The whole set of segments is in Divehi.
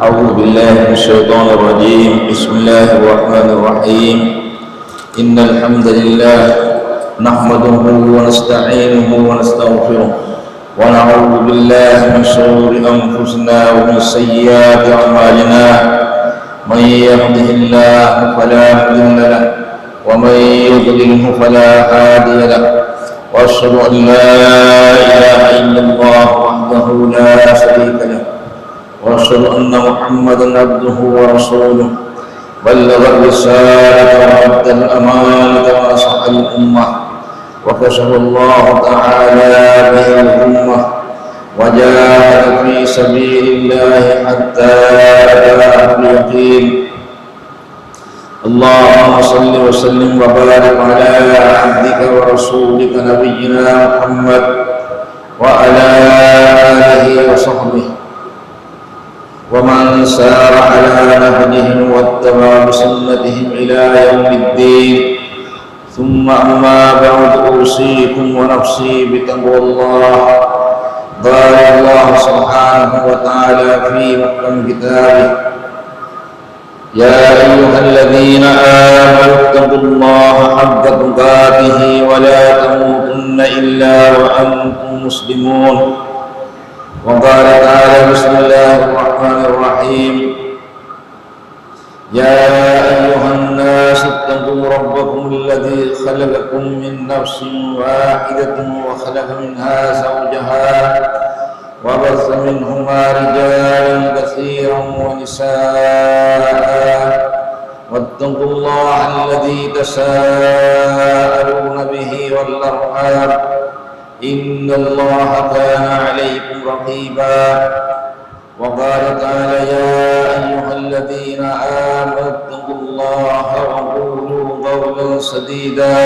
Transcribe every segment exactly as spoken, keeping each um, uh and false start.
أعوذ بالله من الشيطان الرجيم. بسم الله الرحمن الرحيم. إن الحمد لله نحمده ونستعينه ونستغفره، ونعوذ بالله من شرور أنفسنا ومن سيئات أعمالنا. من يهده الله فلا مضل له، ومن يضلله فلا هادي له. وأشهد أن لا إله إلا الله وحده لا شريك له، وأشهد أن محمدا عبده ورسوله، بلغ الرسالة وأدى الأمانة ونصح الأمة، وكشف الله تعالى به الغمة، وجاهد في سبيل الله حتى أتاه اليقين. اللهم صل وسلم وبارك على عبدك ورسولك نبينا محمد وعلى آله وصحبه ومن سار على نهجهم واتبع بسنتهم إلى يوم الدين. ثم أما بعد، أوصيكم ونفسي بتقوى الله. قال الله سبحانه وتعالى في محكم كتابه: يا أيها الذين آمنوا اتقوا الله حق تقاته ولا تموتن إلا وأنتم مسلمون. وقال تعالى: بسم الله الرحمن الرحيم. يا أيها الناس اتقوا ربكم الذي خلقكم من نفس واحدة وخلق منها زوجها وبث منهما رجالا كثيرا ونساء، واتقوا الله الذي تساءلون به والأرحام، إن الله كان عليكم رقيبا. وقال تعالى: يا أيها الذين آمنوا اتقوا الله وقولوا قولا سديدا،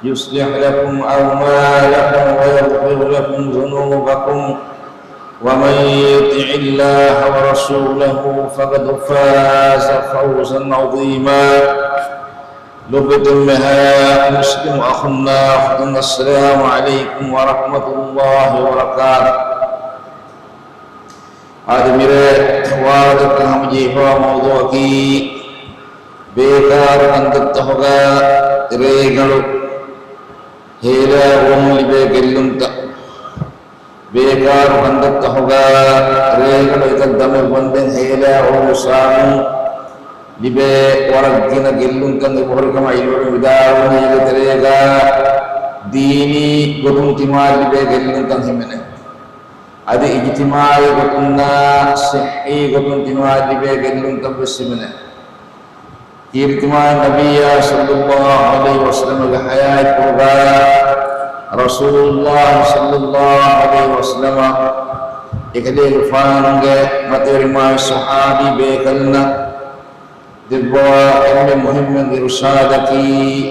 يصلح لكم أعمالكم ويغفر لكم ذنوبكم، ومن يطع الله ورسوله فقد فاز فوزا عظيما. ލޮބުވެތި މެހާ މުސްލިމް އަޚުންނާ އުޚްތުން، އައްސަލާމު ޢަލައިކުމް ވަރަޙްމަތުﷲި ވަބަރަކާތުހު. އަދި މިރޭ ވާހަކަ ހަމަޖެހިފައިވާ މައުޟޫޢަކީ، ބޭކާރު ކަންތައްތަކުގަ ރޭގަނޑު ހޭލާ ވަމުން ލިބޭ ގެއްލުންތައް. ބޭކާރު ކަންތައްތަކުގަ ރޭގަނޑު އެތައް ދަމެއް ވަންދެން ހޭލާ އޮހޮލުއްސާލުން ލިބޭ ވަރަށް ގިނަ ގެއްލުންތައް އެބަހުރި ކަމަށް ޢިލްމުވެރިން ވިދާޅުވަނީ އޭގެ ތެރޭގަ ދީނީ ގޮތުން ތިމާ ލިބޭ ގެއްލުންތައް ހިމެނޭ. އަދި އިޖްތިމާޢީ ގޮތުންނާ ޞިއްޙީ ގޮތުން ތިމާ ލިބޭ ގެއްލުންތައް ވެސް ހިމެނޭ. ކީރިތި މާތް ނަބިއްޔާ ޞައްލައްލާހު ޢަލައިހި ވަސައްލަމަގެ ޙަޔާތްޕުޅުގަ ރަސޫލުއްލާހި ޞައްލައްލާހު ޢަލައިހި ވަސައްލަމަ އެކަލޭގެފާނުގެ މަތިވެރިން މާތް ޞަޙާބީ ބޭކަލުންނަށް ދެއްވާ އެންމެ މުހިއްމު އިރުޝާދަކީ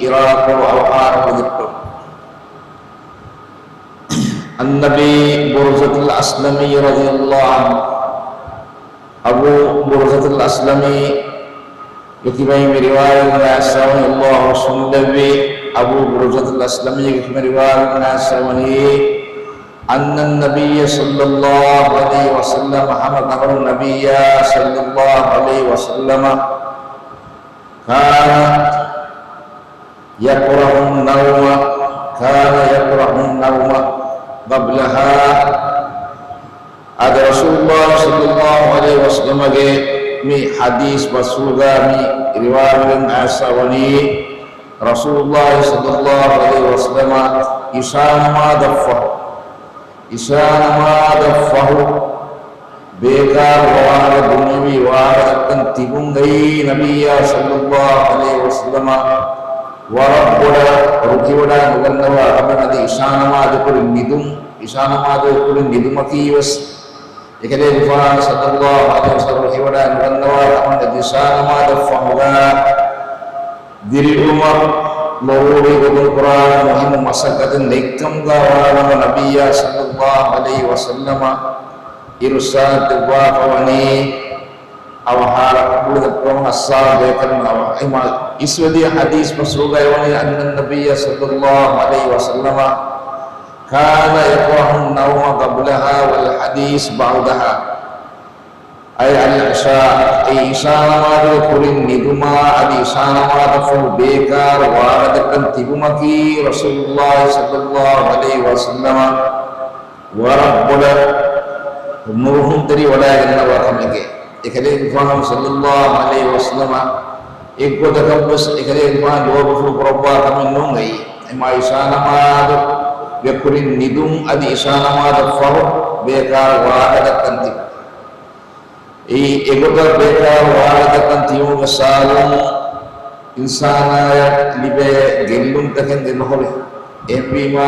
އިރާދަކުރު އަވަހާރަކު ދެއްކުން. ޢަން އަބީ ބުރުޒަތުލް އަސްލަމީ ރަޟިޔައްލާހު ޢަންހު، އަބޫ ބުރުޒަތުލް އަސްލަމީ ގެ ކިބައިން މި ރިވާޔަތް ނައްސަވަނީ، ﷲ ސުންޑެއްވި އަބޫ ބުރުޒަތުލް އަސްލަމީގެ ކިބައިން ރިވާޔަތް ނައްސަވަނީ، އަންނަ ނަބިއްޔަ ޞައްލައްލާހު ޢަލައިހި ވަސައްލަމަ، ހަމަ ކަހަލު ނަބިއްޔާ ޞައްލައްލާހު ޢަލައިހި ވަސައްލަމަ، ކާނަ ޔަކުރަހު ނައުމަ، ކާނަ ޔަކުރަހު ނައުމަ ޤަބްލަހާ. އަދި ރަސޫލުއްލާހި ޞައްލައްލާހު ޢަލައިހި ވަސައްލަމަގެ މި ޙަދީޘް ބަސްފުޅުގަ މި ރިވާޔަތް އައިސް ވަނީ، ރަސޫލުއްލާހި ޞައްލައްލާހު ޢަލައިހި ވަސައްލަމަ ޢިޝާ ނަމާދަށްފަހު، ޢިޝާ ނަމާދަށްފަހު ބޭކާރު ވާހަކަ ދުނިޔަވީ ވާހަކަ ދައްކަން ތިބުން އެއީ ނަބިއްޔާ ޞައްލައްލާހު ޢަލައިހި ވަސައްލަމަ ވަރަށް ބޮޑަށް ރުކިވަޑާ ނުގަންނަވާ ކަމެއް. އަދި ޢިޝާ ނަމާދު ކުރި ނިދުން، ޢިޝާ ނަމާދު ކުރި ނިދުމަކީ ވެސް އެކަލޭގެފާނު ޞައްލައްލާހު ޢަލައިހި ވަސައްލަމަ ރުކިވަޑާ ނުގަންނަވާ ކަމަށް އަދި ޢިޝާ ނަމާދަށްފަހުގަ ދިރިއުޅުމަށް ޟަރޫރީ ގޮތުން ކުރާނެ މުހިއްމު މަސައްކަތެއް ނެތްކަމުގަ ވާނަމަ، ނަބިއްޔާ ޞައްލައްލާހު ޢަލައިހި ވަސައްލަމަ އިރުޝާދު ދެއްވާފަ ވަނީ އަވަހާރަކު ދެއްކުމަށް އައްސާ ބޭކަލުން އަވަހަށް. އެމާ އިސްވެދިޔަ ޙަދީޘް ބަސްފުޅުގައި ވަނީ، އަންނަ ނަބިއްޔަ ޞައްލައްލާހު ޢަލައިހި ވަސައްލަމަ ކާނަ ޔަކުރަހު ނައުމަ ޤަބްލަހާ ވަލް ޙަދީޘް ބަޢުދަހާ. އައި އަލް ޢިޝާ، އެ ޢިޝާ ނަމާދުގެ ކުރިން ނިދުމާ އަދި ޢިޝާ ނަމާދަށްފަހު ބޭކާރު ވާހަކަދައްކަން ތިބުމަކީ ރަސޫލުﷲ ޞައްލަﷲ ޢަލައިހި ވަސައްލަމަ ވަރަށް ބޮޑަށް ނުރުހުންތެރިވަޑައިގަންނަވާ ކަމެކޭ. އެކަލޭގެފާނު ޞައްލަﷲ ޢަލައިހި ވަސައްލަމަ އެއްގޮތަކަށްވެސް އެކަލޭގެފާނު ލޯބިފުޅު ކުރައްވާ ކަމެއް ނޫން އެއީ. އެމާ ޢިޝާ ނަމާދުގެ ކުރިން ނިދުން އަދި ޢިޝާ ނަމާދަށްފަހު ބޭކާރު ވާހަކަދައްކަން ތިބުން. އެއީ އެގޮތަށް ބޭކާރު ވާހަކަދައްކަން ތިބުމުގެ ސަބަބުން އިންސާނާޔަށް ލިބޭ ގެއްލުންތަކެއް ދެމަހުރި. އެހެންވީމާ،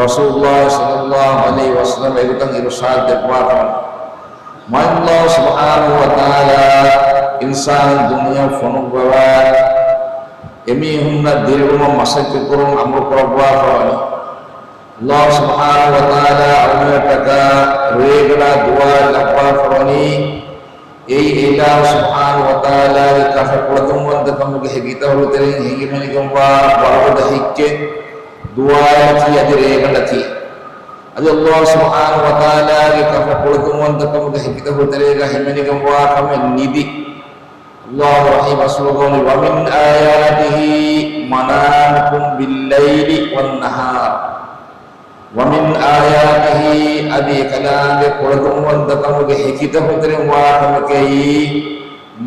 ރަސޫލުﷲ ޞައްލަﷲ ޢަލައިހި ވަސައްލަމަ އެގޮތަށް އިރުޝާދު ދެއްވާ ކަމަށް. މާތް ﷲ ސުބްޙާނަހޫ ވަތަޢާލާ އިންސާނުން ދުނިޔެއަށް ފޮނުއްވަވާ އެމީހުންނަށް ދިރިއުޅުމަށް މަސައްކަތްކުރުން އަމުރު ކުރައްވާފަވަނީ. ﷲ ސުބްޙާނަހޫ ވަތަޢާލާ އަޅުގަނޑަށްޓަކާ ރޭގަނޑާ ދުޢާ ލައްވާފަވަނީ، އެއީ އިލާހު ސުބްޙާނަހޫ ވަތަޢާލާގެ ކަށަ ކުޅަދުންވަންތަކަމުގެ ހެކިތަކުގެ ތެރެއިން ހިނގިފެނިގެންވާ ވަރުގަދަ ހެއްކެއް، ދުޢާއަކީ އަދި ރޭގަނޑަކީ. އަދި ﷲ ސުބްޙާނަހޫ ވަތަޢާލާގެ ކަށަ ކުޅަދުންވަންތަކަމުގެ ހެކިތަކުގެ ތެރޭގަ ހިމެނިގެންވާ ކަމެއް ނިދި. ﷲ ރަޙީމް އަސްލުގަ ވަނީ، وَمِنْ آيَاتِهِ مَنَامُكُمْ بِاللَّيْلِ وَالنَّهَارِ. وَمِنْ آيَاتِهِ، އަދި އެކަލާނގެ ކުޅަދުންވަންތަކަމުގެ ހެކިތަކުގެ ތެރެއިން ވާ ކަމެކޭ،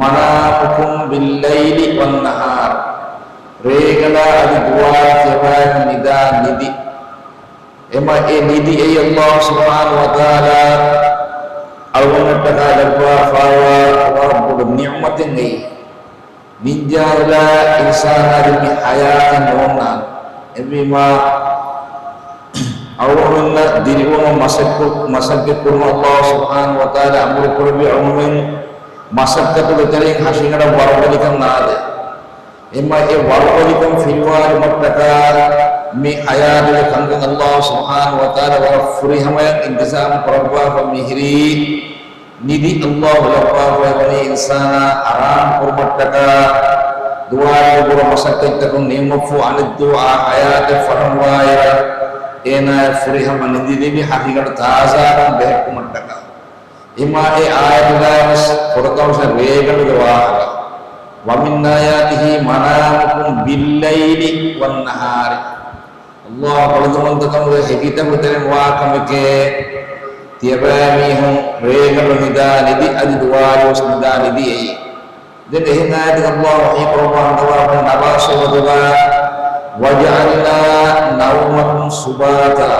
مَنَامُكُمْ بِاللَّيْلِ وَالنَّهَارِ، ރޭގަނޑާ އަދި ދުވާލު ކިޔަވާ ނިދާ ނިދި. އެމަ އެ ނިދި އެއީ ﷲ ސުބްޙާނަހޫ ވަތަޢާލާ އަޅުގަނޑަށްޓަކާ ލައްވާފައިވާ ވަރަށް ބޮޑު ނިޢުމަތެއް އެއީ. ނިންޖާލާ އިންސާނާގެ މި ޙަޔާތެއް ނޯންނާނެ. އެހެންވީމާ، އަޅުގަނޑުމެންނަށް ދިރިއުޅުމަށް މަސައްކަ-، މަސައްކަތްކުރުމަށް ﷲ ސުބްޙާނަހޫ ވަތަޢާލާ އަމުރު ކުރެއްވި އަޅުގަނޑުމެން މަސައްކަތުގެ ތެރެއިން ހަށިގަނޑަށް ވަރުގަދަކަން ނާދޭ. އެމަ އެ ވަރުގަދަކަން ފިލުވާލުމަށްޓަކާ މި ޙަޔާތުގެ ކަންކަން ﷲ ސުބްޙާނަހޫ ވަތަޢާލާ ވަރަށް ފުރިހަމަޔަށް އިންތިޒާމު ކުރައްވާފަ މިހިރީ ނިދި ﷲ ލައްވާފައިވަނީ އިންސާނާ އަރާމު ކުރުމަށްޓަކާ، ދުވާލު ބުރަ މަސައްކަތްތަކުން ނިމުމަށްފަހު އަނެއްދުވަހާ ޙަޔާތެއް ފަށަންވާއިރަށް އޭނާޔަށް ފުރިހަމަ ނިދި ލިބި ހަށިގަނޑު ތާޒާކަން ބެހެއްޓުމަށްޓަކާ. އެމާ އެ އާޔަތުގައިވެސް ފުރަތަމަ ވެސް ރޭގަނޑުގެ ވާހަކަ. وَمِنْ آيَاتِهِ مَنَامُكُمْ بِاللَّيْلِ وَالنَّهَارِ. ﷲ ކުޅަދުންވަންތަކަމުގެ ހެކިތަކުގެ ތެރެއިން ވާ ކަމެކޭ، ތިޔަބައިމީހުން ރޭގަނޑު ނިދާ ނިދި އަދި ދުވާލުވެސް ނިދާ ނިދި އެއީ. ދެން އެހެން އާޔަތެއް ﷲ ވަޙީ ކުރައްވާ ހަނދަވާފަ ނަބާ ސޫރަތުގަ، وَجَعَلْنَا نَوْمَكُمْ سُبَاتًا.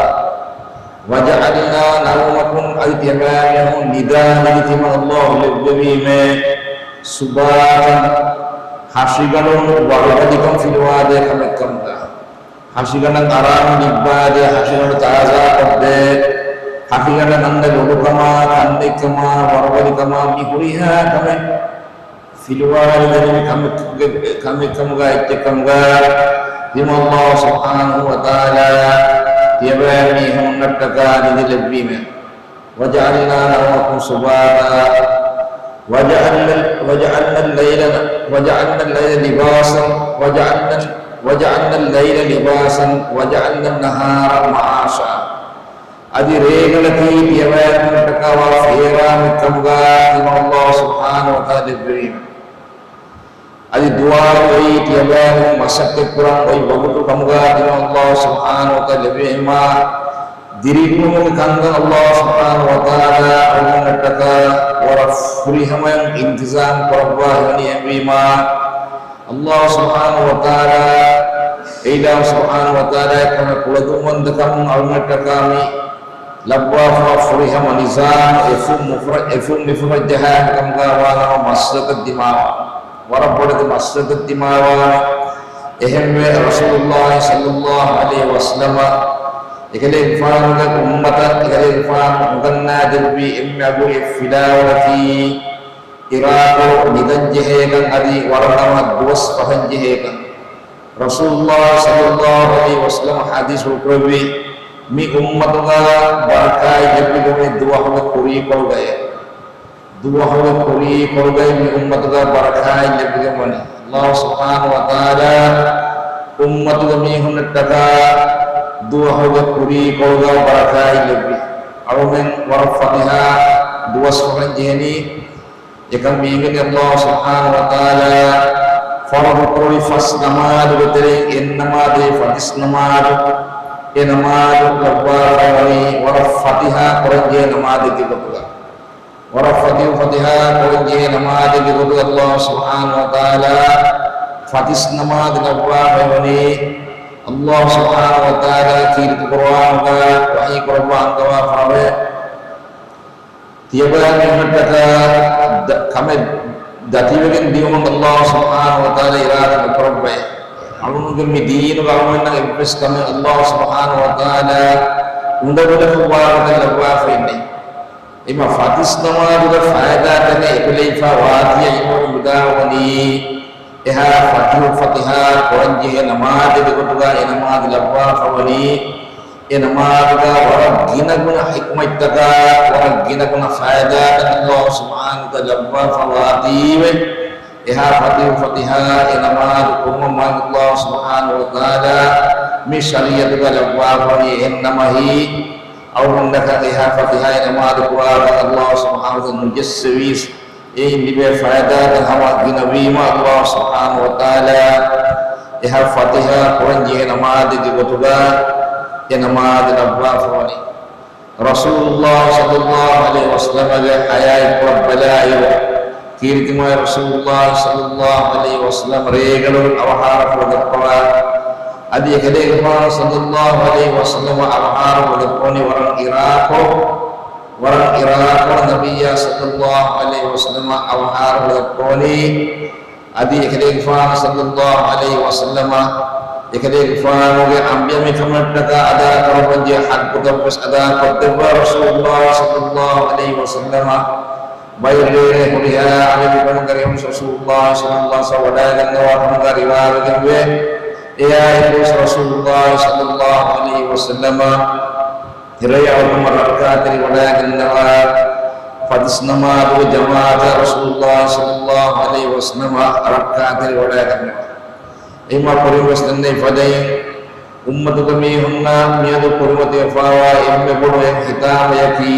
وَجَعَلْنَا نَوْمَكُمْ، އަދި ތިޔަބައިމީހުން ނިދާ ނިދި ތިމަން ﷲ ލެއްވެވީމޭ، سُبَاتًا، ހަށިގަނޑުން ވަރުގަދަކަން ފިލުވާދޭ ކަމެއްކަމުގަ. ހަށިގަނޑަށް އަރާމު ލިއްބާދޭ، ހަށިގަނޑު ތާޒާކޮށްދޭ، ހަށިގަނޑަށް އަންނަ ލޮބުކަމާ، ކަންނެތްކަމާ، ވަރުގަދަކަމާ، މި ހުރިހާ ކަމެއް ފިލުވާލަދެނިވި ކަމެއް-، ކަމެއްކަމުގަ އެއްޗެއްކަމުގަ ތިމަން ﷲ ސުބްޙާނަހޫ ވަތަޢާލާ ތިޔަބައިމީހުންނަށްޓަކާ ނިދި ލެއްވީމޭ. وَجَعَلْنَا نَوْمَكُمْ سُبَاتًا، وَجَعَلْنَا، وَجَعَلْنَا اللَّيْلَ، وَجَعَلْنَا اللَّيْلَ لِبَاسًا، وَجَعَلْنَا، وَجَعَلْنَا اللَّيْلَ لِبَاسًا، وَجَعَلْنَا النَّهَارَ مَعَاشًا. އަދި ރޭގަނޑަކީ ތިޔަބައިމީހުންނަށްޓަކާ ވާ ފޭރާމެއްކަމުގަ ތިމަން ﷲ ސުބްޙާނަހޫ ވަތަޢާލާ ލެއްވެވީމޭ. އަދި ދުވާލު އެއީ ތިޔަބައިމީހުން މަސައްކަތްކުރަން އޮތް ވަގުތު ކަމުގަ ތިމަން ﷲ ސުބްޙާނަހޫ ވަތަޢާލާ ލެއްވި އެމާ ދިރިއުޅުމުގެ ކަންކަން ﷲ ސުބްޙާނަހޫ ވަތަޢާލާ އަޅުގަނޑަށްޓަކާ ވަރަށް ފުރިހަމަޔަށް އިންތިޒާމު ކުރައްވާ ހެވަނީ އެހެންވީމާ، ﷲ ސުބްޙާނަހޫ ވަތަޢާލާ، އެއިލާހު ސުބްޙާނަހޫ ވަތަޢާލާ އެކަމަށް ކުޅަދުންވަންތަކަމުން އަޅުގަނޑަށްޓަކާ މި ލައްވާފަ ފުރިހަމަ ނިޒާމު އެފުށް މިފުށަށް ޖަހާ އެކަމުގަ ވާނަމަ މަސްރަތަށް ދިމާވާނެ. ވަރަށް ބޮޑެތި މަސްރަތަށް ދިމާވާނެ. އެހެންވެ، ރަސޫލުﷲ ޞައްލަﷲ ޢަލައިހި ވަސައްލަމަ އެކަލޭގެފާނުގެ އުއްމަތަށް އެކަލޭގެފާނު އުނގަންނާދެއްވި އެންމެ އަގު އެއް ފިލާވަޅަކީ، އިރާކޮޅު ނިދަންޖެހޭކަން އަދި ވަރަށް ނަމަ ދުވަސް ފަހަންޖެހޭކަން. ރަސޫލުﷲ ޞައްލަﷲ ޢަލައިހި ވަސައްލަމަ ޙަދީޘް ކުރެއްވި، މި އުއްމަތުގަ ބަރަކާތް ލެއްވިގެންވަނީ ދުވަހުގެ ކުރީކޮޅުގައޭ. ދުވަހުގެ ކުރީކޮޅުގައި މި އުއްމަތުގަ ބަރަކާތް ލެއްވިގެންވަނީ. ﷲ ސުބްޙާނަހޫ ވަތަޢާލާ އުއްމަތުގެ މީހުންނަށްޓަކާ ދުވަހުގެ ކުރީކޮޅުގަ ބަރަކާތް ލެއްވި. އަޅުމެން ވަރަށް ފަތިހާ ދުވަސް ފަހަން ޖެހެނީ. އެކަން މީގެން ﷲ ސުބްޙާނަހޫ ވަތަޢާލާ ފަރުޟު ކުރި ފަސް ނަމާދުގެ ތެރެއިން އެއް ނަމާދެއް ފަތިސް ނަމާދު، އެ ނަމާދު ލައްވާފައިވަނީ ވަރަށް ފަތިޙާ ކުރަންޖެހޭ ނަމާދެއްގެ ގޮތުގަ. ވަރަށް ފަތިޙު ފަތިޙާ ކުރަންޖެހޭ ނަމާދެއްގެ ގޮތުގަ ﷲ ސުބްޙާނަހޫ ވަތަޢާލާ ފަތިސް ނަމާދު ލައްވާފައިވަނީ. ﷲ ސުބްޙާނަހޫ ވަތަޢާލާ ކީރިތި ޤުރުއާނުގަ ވަޙީ ކުރައްވާ އަންގަވާފައިވޭ. ތިޔަބައިމީހުންނަށްޓަކާ ދަ-، ކަމެއް ދަތިވެގެން ދިއުމަށް ﷲ ސުބްޙާނަހޫ ވަތަޢާލާ އިރާދަ ނުކުރައްވައޭ. އަޅުގަނޑުގެ މި ދީނުގަ އަޅުގަނޑަށް އެއްވެސް ކަމެއް ﷲ ސުބްޙާނަހޫ ވަތަޢާލާ އުނދަގުލަކު ވާގޮތެއް ލައްވާފައެއް ނެތް. އެމަ ފަތިސް ނަމާދުގެ ފައިދާތަކެއް އެކުލެވިފަ ވާތީ އިމާމު ވިދާޅުވަނީ، އެހާ ފަތިޙު ފަތިޙާ ކުރަންޖެހޭ ނަމާދެއްގެ ގޮތުގަ އެ ނަމާދު ލައްވާފަވަނީ، އެ ނަމާދުގަ ވަރަށް ގިނަގުނަ ޙިކްމަތްތަކާ، ވަރަށް ގިނަގުނަ ފައިދާތައް ﷲ ސުބްޙާނަހޫ ވަތަޢާލާ ލައްވާފަވާތީވެ، އެހާ ފަތިޙު ފަތިޙާ އެ ނަމާދު ކުރުމަށް މާތް ﷲ ސުބްޙާނަހޫ ވަތަޢާލާ މި ޝަރީޢަތުގަ ލައްވާފަވަނީ އެހެން ނަމަހީ، އަޅުގަނޑަކަށް އެހާ ފަތިޙާ އެ ނަމާދު ކުރާކަށް ﷲ ސުބްޙާނަހޫ ވަތަޢާލާ ނުޖެއްސެވީސް. އެއިން ލިބޭ ފައިދާތައް ހަމަ ގިނަވީމަ، ﷲ ސުބްޙާނަހޫ ވަތަޢާލާ އެހާ ފަތިޙާ ކުރަންޖެހޭ ނަމާދެއްގެ ގޮތުގަ އެ ނަމާދު ލައްވާފަވަނީ. ރަސޫލުﷲ ޞައްލަﷲ ޢަލައިހި ވަސައްލަމަގެ ޙަޔާތްޕުޅަށް ބަލާއިރު، ކީރިތި މާތް ރަސޫލުﷲ ޞައްލަﷲ ޢަލައިހި ވަސައްލަމަ ރޭގަނޑު އަވަހާރަފުޅު ދައްކަވާ، އަދި އެކަލޭގެފާނު ޞައްލަﷲ ޢަލައިހި ވަސައްލަމަ އަވަހާރަފުޅު ދައްކަވަނީ ވަރަށް އިރާކޮޅު، ވަރަށް އިރާކޮޅު ނަބިއްޔާ ޞައްލަﷲ ޢަލައިހި ވަސައްލަމަ އަވަހާރަފުޅު ދައްކަވަނީ. އަދި އެކަލޭގެފާނު ޞައްލަﷲ ޢަލައިހި ވަސައްލަމަ، އެކަލޭގެފާނުގެ އަނބިޔަމިކަމަށްޓަކާ އަދާ ކުރައްވަންޖެހޭ ޙައްޤުތައްވެސް އަދާ ކޮށްދެއްވާ ރަސޫލުﷲ ޞައްލަﷲ ޢަލައިހި ވަސައްލަމަ. ބައި ރޭރޭ ހުރިހާ އަނބިޔަމިކަމުގެ ރެޔަކު ރަސޫލުﷲ ޞައްލަﷲ ޢަލައިހި ވަސައްލަމަ ވަޑައިގަންނަވާ ކަމުގަ ރިވާވެގެންވޭ. އެއާއެކުވެސް ރަސޫލުﷲ ޞައްލަﷲ ޢަލައިހި ވަސައްލަމަ ރެޔަކު ރައްކާތެރި ވަޑައިގަންނަވާ، ފަތިސް ނަމާދުގެ ޖަމާޢަތަށް ރަސޫލުﷲ ޞައްލަﷲ ޢަލައިހި ވަސައްލަމަ ރައްކާތެރި ވަޑައިގަންނަވާ. އެހެންމާ ކުރިންވެސް ދެންނެވި ފަދައިން، އުއްމަތުގެ މީހުންނާ މިއަދު ކުރިމަތިވެފައިވާ އެންމެ ބޮޑު އެއް ހިތާމަޔަކީ،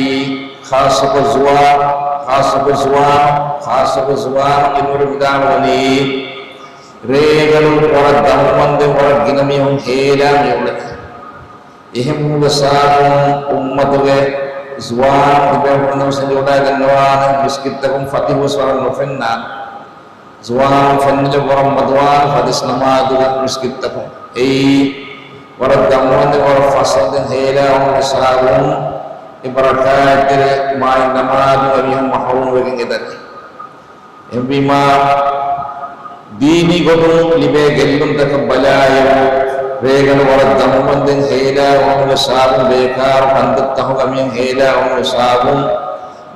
ޚާއްޞަކޮށް ޒުވާން، ޚާއްޞަކޮށް ޒުވާން، ޚާއްޞަކޮށް ޒުވާން އިންވަރު ވިދާޅުވަނީ، ރޭގަނޑު ވަރަށް ދަމުމަންދެން ވަރަށް ގިނަ މީހުން ހޭލާ މިއުޅެނީ. އެހެންވުމުގެ ސަބަބުން އުއްމަތުގެ ޒުވާން ތިބޭފުޅުން ވެސް އެނގިވަޑައިގަންނަވާނެ، މިސްކިތްތަކުން ފަތިޙު ވެސް ވަރަށް ނުފެންނާނެ. ޒުވާން ފެންނަން ވަރަށް މަދުވާނެ ފަތިސް ނަމާދުގަ މިސްކިތްތަކުން. އެއީ ވަރަށް ދަމުމަންދެން ވަރަށް ފަސްނަންދެން ހޭލާ އުޅުމުގެ ސަބަބުން އެ ބަރަކާތްތެރި މާތް ނަމާދުގަ މީހުން މަޙްރޫމް ވެގެން އެދަނީ. އެހެންވީމާ، ދީނީ ގޮތުން ލިބޭ ގެއްލުންތަކަށް ބަލާއިރު، ރޭގަނޑު ވަރަށް ދަމުމަންދެން ހޭލާ އުޅުމުގެ ސަބަބުން ބޭކާރު ކަންތައްތަކުގަ މީހުން ހޭލާ އުޅުމުގެ ސަބަބުން،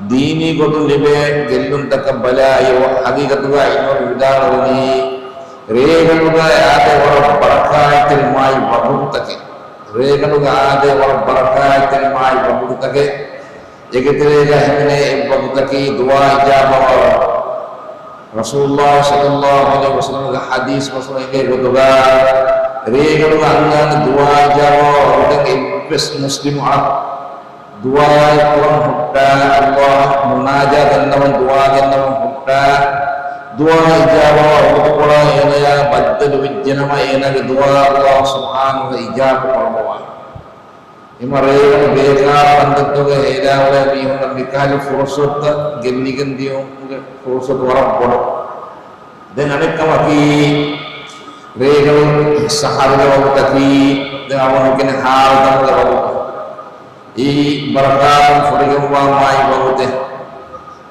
ދީނީ ގޮތުން ލިބޭ ގެއްލުންތަކަށް ބަލާއިރު، ހަގީގަތުގަ އިލްމުވެރިން ވިދާޅުވަނީ، ރޭގަނޑުގަ އާދޭ ވަރަށް ބަރަކާތްތެރި މާތް ވަގުތުތަކެއް. ރޭގަނޑުގަ އާދޭ ވަރަށް ބަރަކާތްތެރި މާތް ވަގުތުތަކެއް. އޭގެ ތެރޭގަ ހިމެނޭ އެއްވަގުތަކީ ދުޢާ އިޖާބަވާ. ރަސޫލުﷲ ޞައްލަﷲ ޢަލައިހި ވަސައްލަމަގެ ޙަދީޘް މަސްމު އެނގޭ ގޮތުގަ، ރޭގަނޑުގަ އަންނާނެ ދުޢާ އިޖާބަވާ ވަގުތެއް އެއްވެސް މުސްލިމު އަޅަކު ދުޢާއެއް ކުރަން ހުއްޓާ، ﷲ އަށް މުނާޖާތް ދަންނަވަން ދުޢާ ގެންނަވަން ހުއްޓާ، ދުޢާ އިޖާބަވާ ވަގުތުކޮޅާ އޭނަޔާ ބައްދަލު ވެއްޖެނަމަ، އޭނާގެ ދުޢާ ﷲ ސުބްޙާނަހޫ އިޖާބަ ކުރައްވާނެ. އެމަ ރޭގަނޑު ބޭކާރު ކަންތައްތަކުގަ ހޭލާ އުޅޭ މީހުންނަށް މިކަހަލަ ފުރުޞަތުތައް ގެއްލިގެން ދިޔުމުގެ ފުރުޞަތު ވަރަށް ބޮޑު. ދެން އަނެއް ކަމަކީ، ރޭގަނޑު ސަޙަރުގެ ވަގުތަކީ، ދެން އަޅުގަނޑު ކިޔަނީ ހާރުދަމުގެ ވަގުތު. އެއީ ބަރަކާތުން ފުރިގެންވާ މާތް ވަގުތެއް.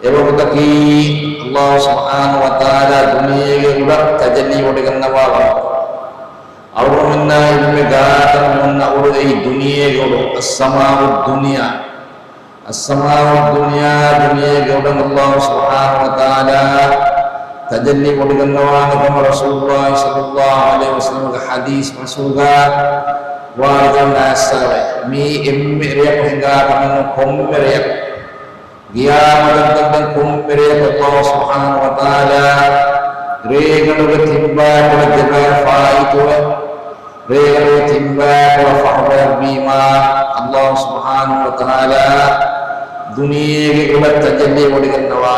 އެވަގުތަކީ، ﷲ ސުބްޙާނަހޫ ވަތަޢާލާ ދުނިޔޭގެ އުޑަށް ތަޖައްލީ ވޮޑިގަންނަވާ ވަގުތު. އަޅުގަނޑުމެންނާ އިލްމެއް ގާތަށް މި އޮންނަ އުޑު އެއީ ދުނިޔޭގެ އުޑު، އައްސަމާއުއްދުންޔާ. އައްސަމާއުއްދުންޔާ، ދުނިޔޭގެ އުޑަށް ﷲ ސުބްޙާނަހޫ ވަތަޢާލާ ތަޖައްލީ ވޮޑިގަންނަވާނެ ކަމަށް ރަސޫލުﷲ ޞައްލަﷲ ޢަލައިހި ވަސައްލަމަގެ ޙަދީޘް މަސްމުގަ ވާރިދުވެ އައިސްފައިވޭ. މީ އެންމެ ރެޔަކު ހިނގާ ކަމެއް ނޫން، ކޮންމެ ރެޔަކު. ޤިޔާމަތަށް ދަންނަ ކޮންމެ ރެޔަކު ﷲ ސުބްޙާނަހޫ ވަތަޢާލާ ރޭގަނޑުގެ ތިން ބަޔަކު ދެބަޔަށް ފާއިތުވެ، ރޭގަނޑުގެ ތިން ބަޔަކު ފަހުބަޔަށްވީމާ، ﷲ ސުބްޙާނަހޫ ވަތަޢާލާ ދުނިޔޭގެ އުޑަށް ތަޖައްލީ ވޮޑިގަންނަވާ.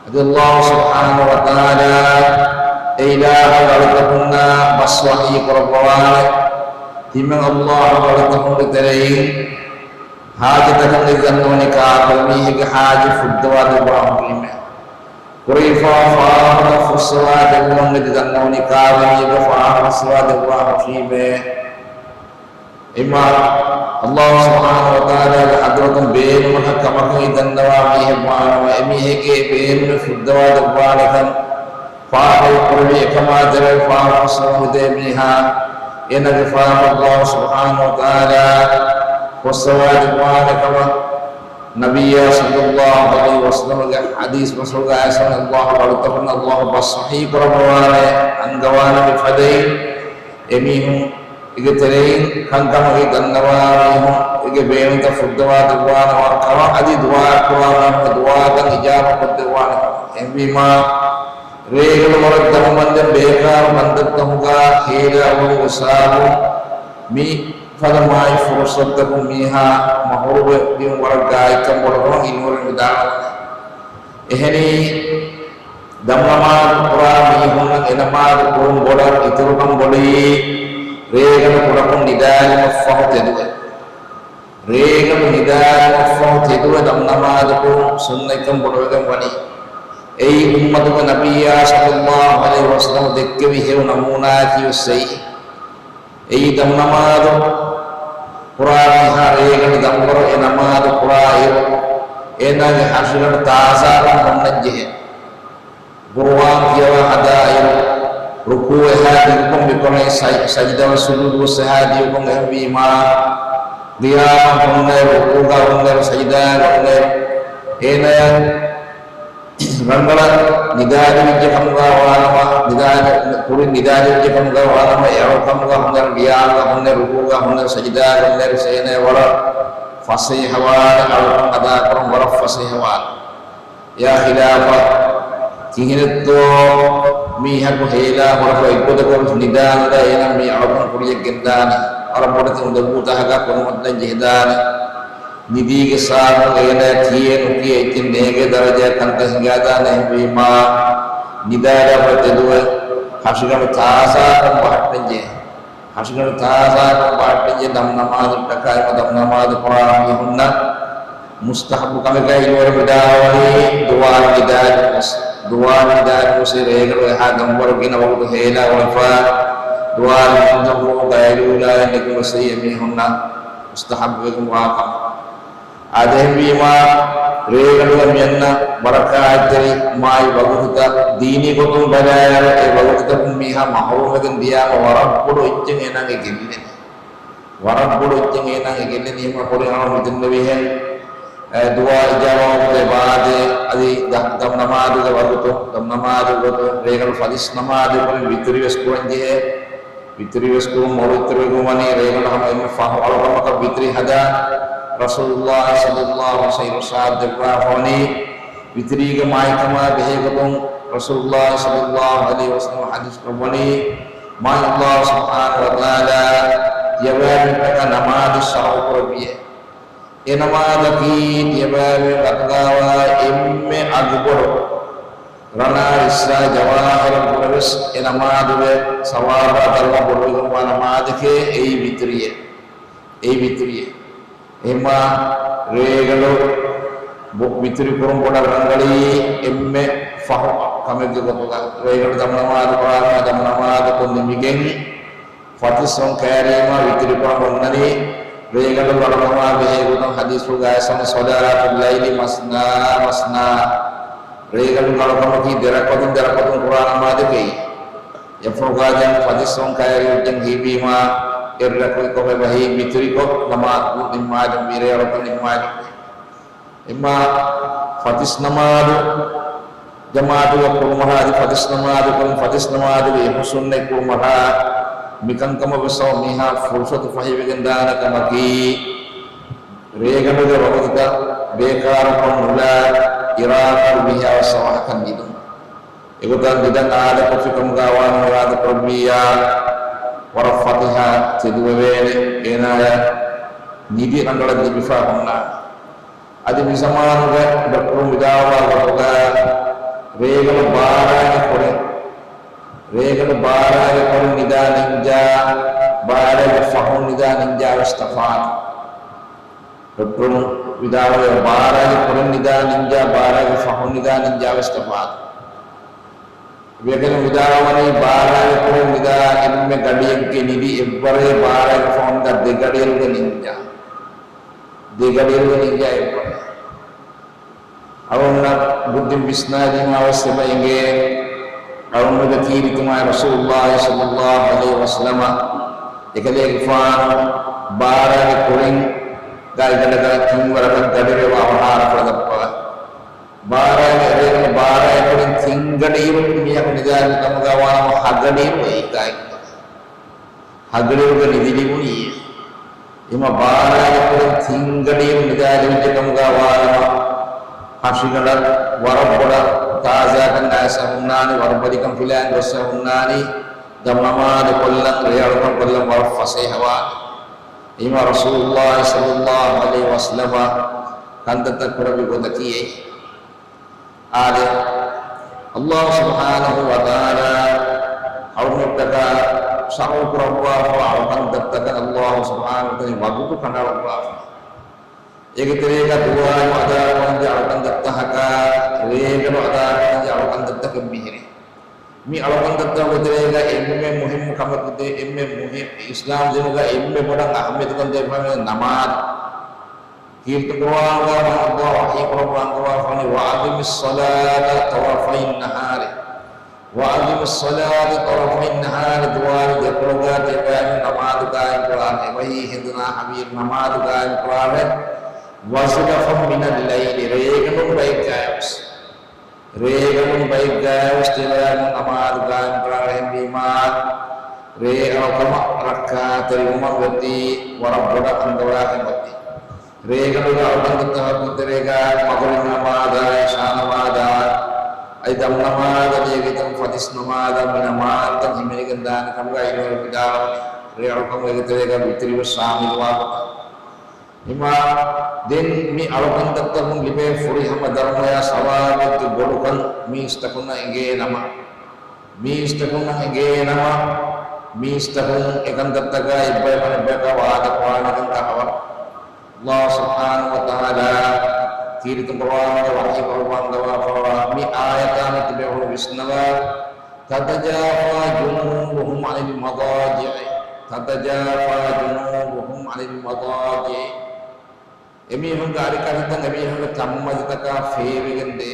އަދި ﷲ ސުބްޙާނަހޫ ވަތަޢާލާ އެ އިލާހު އަޅުތަކުންނާ ބަސް ވަޙީ ކުރައްވާނެ. ތިމަން ﷲ އަޅުތަކުންގެ ތެރެއިން ޙާޖަތަކަށް އެ ދަންނަވަނީ ކާކު މީހެއްގެ ޙާޖަތް ފުއްދަވާ ދެއްވާ ހުރީމޭ. ކުރެވިފާ ފާފަތައް ފުއްސަވާ ދެއްވުމަށް އެ ދަންނަވަނީ ކާކު މީހެއްގެ ފާފަ ފުއްސަވާ ދެއްވާ ހުރީމޭ. އެމާ، ﷲ ސުބްޙާނަހޫ ވަތަޢާލާގެ ޙަޟްރަތުން ބޭނުމަކަށް ކަމަކަށް އެ ދަންނަވާ މީހެއް ވާނަމަ، އެ މީހެއްގެ އެ ބޭނުމެއް ފުއްދަވާ ދެއްވާނެކަން، ފާފައެއް ކުރެވި އެކަމާ ދެރަވެ ފާފަ ފުއްސަވަން ހެދޭ މީހާ، އޭނާގެ ފާފަ ﷲ ސުބްޙާނަހޫ ވަތަޢާލާ ފުއްސަވާ ދެއްވާނެ ކަމަށް ނަބިއްޔާ ޞައްލައްލާހު ޢަލައިހި ވަސައްލަމަގެ ޙަދީޘް ބަސްފުޅުގަ އައިސްފަ ﷲ އަޅުތަކުންނަށް ﷲ ބަސް ވަޙީ ކުރައްވާނެ އަންގަވާނެ މި ފަދައިން. އެމީހުން އޭގެ ތެރެއިން ކަންކަމަކީ ދަންނަވާ މީހުން އޭގެ ބޭނުންތައް ފުއްދަވާ ދެއްވާނެ ކަމަށް އަދި ދުޢާ ކުރާ މީހުންގެ ދުޢާތައް އިޖާބަ ކޮށްދެއްވާނެ ކަމަށް. އެހެންވީމާ، ރޭގަނޑު ވަރަށް ދަމުމަންދެން ބޭކާރު ކަންތައްތަކުގަ ހޭލާ އުޅުނު ހިސާބުން މި ފަދަ މާތް ފުރުޞަތުތަކުން މީހާ މަޙްރޫމްވެ ދިޔުން ވަރަށް ގާތްކަން ބޮޑުކަމަށް އިންވަރުން ވިދާޅުވަނީ. އެހެނީ، ދަމުނަމާދު ކުރާ މީހުންނަށް އެނަމާދު ކުރުން ބޮޑަށް އިތުރުކަން ބޮޑީ، ރޭގަނޑު ކުޑަކޮށް ނިދާލުމަށްފަހު ތެދުވެ. ރޭގަނޑު ނިދާލުމަށްފަހު ތެދުވެ ދަމުނަމާދު ކުރުން ސުންނަތްކަން ބޮޑުވެގެން ވަނީ. އެއީ އުއްމަތުގެ ނަބިއްޔާ ޞައްލައްލާހު ޢަލައިހި ވަސައްލަމަ ދެއްކެވި ހެޔޮ ނަމޫނާއަކީވެސް އެއީ. އެއީ ދަމުނަމާދު ކުރާ މީހާ ރޭގަނޑު ދަންވަރު އެ ނަމާދު ކުރާއިރު، އޭނާގެ ހަށިގަނޑު ތާޒާކަން ހުންނަންޖެހޭ. ޤުރުއާން ކިޔަވާ ހަދާއިރު، ރުކޫޢު އެހާ ދިގުކޮށް މިކޮށް ސަޖް-، ސަޖިދަވެ ސުޖޫދު ވެސް އެހާ ދިގުކޮށް އެހެންވީމާ، ޤިޔާމަށް ހުންނައިރު، ރުކޫޢުގަ ހުންނައިރު، ސަޖިދާގަ ހުންނައިރު، އޭނާ ރަނގަޅަށް ނިދާލެވިއްޖެ ކަމުގަ ވާނަމަ، ނިދާލެ-، ކުރިން ނިދާލެވިއްޖެ ކަމުގަ ވާނަމަ، އެ އަޅުކަމުގަ ހުންނައިރު، ޤިޔާމުގަ ހުންނައިރު، ރުކޫޢުގަ ހުންނައިރު، ސަޖިދާގަ ހުންނައިރު، އޭނާ ވަރަށް ފަސޭހަވާނެ، އަޅުކަން އަދާކުރަން ވަރަށް ފަސޭހަވާނެ. އެއާ ޚިލާފަށް ކިހިނެއްތޯ މީހަކު ހޭލާ ހުރެފަ އެއްގޮތަކަށް ނިދާނުލާ އޭނަ މި އަޅުކަން ކުރިޔަށް ގެންދާނެ. ވަރަށް ބޮޑެތި އުނދަގޫތަކަކާ ކުރިމަތިލަން ޖެހިދާނެ. ނިދީގެ ސާބަން އޭނަ ކިޔޭ ނުކިޔޭ އެއްޗެއް ނޭނގޭ ދަރަޖައަށް ކަންތައް ހިނގާދާނެ. އެހެންވީމާ، ނިދާލާފަ ތެދުވެ ހަށިގަނޑު ތާޒާކަން ބަހައްޓަން ޖެހޭ. ހަށިގަނޑު ތާޒާކަން ބަހައްޓަންޖެހޭ ދަމުނަމާދު ޓަކާއިމަ ދަމުނަމާދު ކުރާ މީހުންނަށް މުސްތަޙައްބު ކަމެކަށް އިންވަރު ވިދާޅުވަނީ ދުވާ ނިދާލުމުސް. ދުވާ ނިދާލުމުސް ރޭގަނޑު އެހާ ދަންވަރު ގިނަ ވަގުތު ހޭލާ އުޅެފަ ދުވާ ނިދާލުމުސް ގައިލޫލާއެއް ނެގުމަސް އެމީހުންނަށް މުސްތަޙައްބުވެގެން ވާކަމަށް. އާދެ، އެހެންވީމާ، ރޭގަނޑުގަ މިއަންނަ ބަރަކާތްތެރި މާތް ވަގުތުތައް ދީނީ ގޮތުން ބަލާއިރު، އެ ވަގުތުތަކުން މީހާ މަޙްރޫމްވެގެން ދިޔާމަ ވަރަށް ބޮޑު އެއްޗެއް އޭނާގެ ގެއްލެނީ. ވަރަށް ބޮޑު އެއްޗެއް އޭނާގެ ގެއްލެނީ. އެހެންވީމާ، ކުރިން އަޅުން މި ދެންނެވިހެން، އެ، ދުވާ އިޖާބާވަގުތު އެބާދޭ، އަދި ދަ-، ދަމުނަމާދުގެ ވަގުތު، ދަމުނަމާދުގެ ވަގުތު، ރޭގަނޑު ފަތިސް ނަމާދު ކުރިން ވިތުރިވެސް ކުރަންޖެހޭ. ވިތުރިވެސް ކުރުން މޮޅު ވިތުރިވެގެން ވަނީ ރޭގަނޑު ހަމަ އެންމެ ފަހު އަޅުކަމަކަށް ވިތުރި ހަދާ. ރަސޫލުﷲ ޞައްލަﷲ ޢަލައިހި ވަސައްލަމަ އިރުޝާދު ދެއްވާފަވަނީ، ވިތުރީގެ މާތްކަމާ ބެހޭގޮތުން ރަސޫލުﷲ ޞައްލަﷲ ޢަލައިހި ވަސައްލަމަ ޙަދީޘް ކުރައްވަނީ، މާތް ﷲ ސުބްޙާނަހޫ ވަތަޢާލާ ތިޔަބައިމީހުންނަކަށް ނަމާދު ޝަރުޢު ކުރެއްވިއޭ. އެ ނަމާދަކީ ތިޔަބައިމީހުން އަތުގައިވާ އެންމެ އަގުބޮޑު ރަނާ އިސްރާ ޖަވާހިރަށް ވުރެވެސް އެ ނަމާދުގެ ސަވާބާ ދަރުމަ ބޮޑުވެގެންވާ ނަމާދެކޭ އެއީ ވިތުރިއެއް. އެއީ ވިތުރިއެއް. އެހެންމާ ރޭގަނޑު ބޮ-، ވިތުރި ކުރުން ބޮޑަށް ރަނގަޅީ އެންމެ ފަހު ކަމެއްގެ ގޮތުގަ ރޭގަނޑު ދަމުނަމާދު ކުރާނަމަ ދަމުނަމާދަކުން ނިމިގެން ފަތިސް ވަން ކައިރީމާ ވިތުރިކުރަން އޮންނަނީ، ރޭގަނޑު އަޅުކަމާ ބެހޭ ގޮތުން ޙަދީޘްފުޅުގައި އައިސްފަވަނީ، صلاة الليل مثنى مثنى. ރޭގަނޑު އަޅުކަމަކީ ދެރަކުޢަތުން ދެރަކުޢަތުން ކުރާ ނަމާދެކޭ. އެއީ އެއަށްފަހުގަ ދެން ފަތިސް ވަން ކައިރި އޮތް ޖެހިވީމާ، އެއް ރަކުޢަތް ކޮށްފަ އެބަހީ ވިތުރިކޮށް ނަމާދު ނިންމާލުން، މިރޭ އަޅުކަން ނިންމާލުން. އެމާ ފަތިސް ނަމާދު ޖަމާޢަތުގަ ކުރުމަށާ އަދި ފަތިސް ނަމާދު ކުރުން ފަތިސް ނަމާދުގެ އެހު ސުންނަތް ކުރުމަށާ މިކަންކަމަށް ވެސް މީހާ ފުރުޞަތު ފަހިވެގެން ދާނެ ކަމަކީ، ރޭގަނޑުގެ ވަގުތުތައް ބޭކާރުކޮށް ނުލާ، އިރާދަކުރި މީހާ ވެސް ވަރަކަށް ނިދުން. އެގޮތަށް ނިދަން އާދަކޮށްފި ކަމުގަ ވާނަމަ އިރާދަކުރެއްވިއްޔާ، ވަރަށް ފަތިހަ ތެދުވެވޭނެ، އޭނާޔަށް ނިދި ރަނގަޅަށް ލިބިފަ ހުންނާނެ. އަދި މިޒަމާނުގެ ޑޮކްޓަރުން ވިދާޅުވާ ގޮތުގަ، ރޭގަނޑު ބާރައިގެ ކުރިން، ރޭގަނޑު ބާރައިގެ ކުރިން ނިދާ ނިންޖާ، ބާރައިގެ ފަހުން ނިދާ ނިންޖާ ވެސް ތަފާތު. ޑޮކްޓަރުން ވިދާޅުވޭ، ބާރައިގެ ކުރިން ނިދާ ނިންޖާ، ބާރައިގެ ފަހުން ނިދާ ނިންޖާ ވެސް ތަފާތު. އެބޭކަލުން ވިދާޅުވަނީ، ބާރައިގެ ކުރިން ނިދާ އެންމެ ގަޑިއެއްގެ ނިދި އެއްވަރޭ، ބާރައިގެ ފަހުން ނިދާ ދެ ގަޑިއެއްގެ ނިންޖާ، ދެ ގަޑިއެއްގެ ނިންޖާ އެއްވަރޭ. އަޅުގަނޑަށް ބުއްދިން ވިސްނާލީމާ ވެސް އެބަ އެނގޭ، އަޅުގަނޑުގެ ކީރިތި މާތް ރަސޫލުﷲ ޞައްލަﷲ ޢަލައިހި ވަސައްލަމަ އެކަލޭގެފާނު ބާރައިގެ ކުރިން ގާތްގަނޑަކަށް ތިން ވަރަކަށް ގަޑި ރޭވާ އަވަހާރަ ކުރަ ދައްކަވާ. ބާރައިގެ ރޭގަނޑު ބާރައިގެ ކުރިން ތިން ގަޑިއިރު މީހަކު ނިދާލި ކަމުގަ ވާނަމަ ހަ ގަޑިއިރު އެއީ ގާތްގަނޑަކަށް. ހަ ގަޑިއިރުގަ ނިދި ލިބުނީ. އެހެންވީމާ ބާރައިގެ ކުރިން ތިން ގަޑިއިރު ނިދާލެވިއްޖެ ކަމުގަ ވާނަމަ، ހަށިގަނޑަށް ވަރަށް ބޮޑަށް ތާޒާކަން އައިސް ހުންނާނީ، ވަރަށް ބަލިކަން ފިލާން ގޮސް ހުންނާނީ، ދަމު ނަމާދު ކޮށްލަން، ރޭ އަޅުކަން ކޮށްލަން ވަރަށް ފަސޭހަވާނެ. އެހެންވީމާ ރަސޫލުﷲ ޞައްލަﷲ ޢަލައިހި ވަސައްލަމަ ކަންތައްތައް ކުރެއްވި ގޮތަކީ އެއީ. އާދެ، ﷲ ސުބްޙާނަހޫ ވަތަޢާލާ އަޅުގަނޑުމެންނަށް ޝަރުޢު ކުރައްވާފަވާ އަޅުކަންތައްތަކަށް ﷲ ސުބްޙާނަހޫ ވަތަޢާލާ ވަގުތު ކަނޑައަޅުއްވާފަ. އޭގެ ތެރޭގަ ދުވާލު އަދާކުރަންޖެހޭ އަޅުކަންތައްތަކަކާ، ރޭގަނޑު އަދާކުރަންޖެހޭ އަޅުކަންތައްތަކެއް މިހިރީ. މި އަޅުކަންތައްތަކުގެ ތެރޭގަ އެންމެ މުހިއްމު ކަމަކު ދޭ، އެންމެ މުހިއްމު، އިސްލާމް ދީނުގަ އެންމެ ބޮޑަށް އަހައްމިޔަތުކަން ދޭ ކަމެއް ނަމާދު. ކީރިތި ޤުރުއާނުގަ ﷲ ވަޙީ ކުރައްވާ އަންގަވާފަވަނީ، وَأَقِمِ الصَّلَاةَ طَرَفَيِ النَّهَارِ، وَأَقِمِ الصَّلَاةَ طَرَفَيِ النَّهَارِ، ދުވާލު ދެކޮޅުގަ ތިބާ ނަމާދު ޤާއިމް ކުރާނެ، އެބަހީ ހެނދުނާ ހަވީރު ނަމާދު ޤާއިމް ކުރާނެ، وَزُلَفًا مِنَ اللَّيْلِ، ރޭގަނޑުން ބައެއްގައިވެސް. ރޭގަނޑުން ބައެއްގައިވެސް ތިބާ ނަމާދު ޤާއިމް ކުރާނެ، އެހެންވީމާ، ރޭ އަޅުކަމަށް ރައްކާތެރިވުމަށް ވެއްދީ ވަރަށް ބޮޑަށް އަންގަވާ ކަމެއް ވެއްދީ. ރޭގަނޑުގެ އަޅުކަންތައްތަކުގެ ތެރޭގަ މަޣްރިބް ނަމާދާ، އިޝާ ނަމާދާ، އަދި ދަމު ނަމާދަށް ނޭނގިގެން ފަތިސް ނަމާދާ، މި ނަމާދުތައް ހިމެނިގެން ދާނެ ކަމުގަ ޢިލްމުވެރިން ވިދާޅުވަނީ. ރޭ އަޅުކަމުގެ ތެރޭގަ ވިތުރިވެސް ޝާމިލުވާ ގޮތަށް. އެހެންވީމާ، ދެން މި އަޅުކަންތައްތަކުން ލިބޭ ފުރިހަމަ ދަރުމަޔާ ސަވާބެއްގެ ބޮޑުކަން މީސްތަކުންނަށް އެނގޭ ނަމަ، މީސްތަކުންނަށް އެނގޭ ނަމަ، މީސްތަކުން އެކަންތައްތަކާ އެއްބަޔަކު އަނެއްބަޔަކާ ވާދަ ކުރާނެކަން ކަހަވަރު. ﷲ ސުބްޙާނަހޫ ވަތަޢާލާ ކީރިތި ޤުރުއާނުގަ ވަޙީ ކުރައްވާ އަންގަވާފަވާ މި އާޔަތާ މި ތިބޭފުޅުން ވިސްނަވާ، تَتَجَافَى جُنُوبُهُمْ عَنِ الْمَضَاجِعِ، تَتَجَافَى جُنُوبُهُمْ عَنِ الْمَضَاجِعِ. އެމީހުންގެ އަރިކަށިތައް އެމީހުންގެ ތަންމަތިތަކާ ފޭވިގެންދޭ.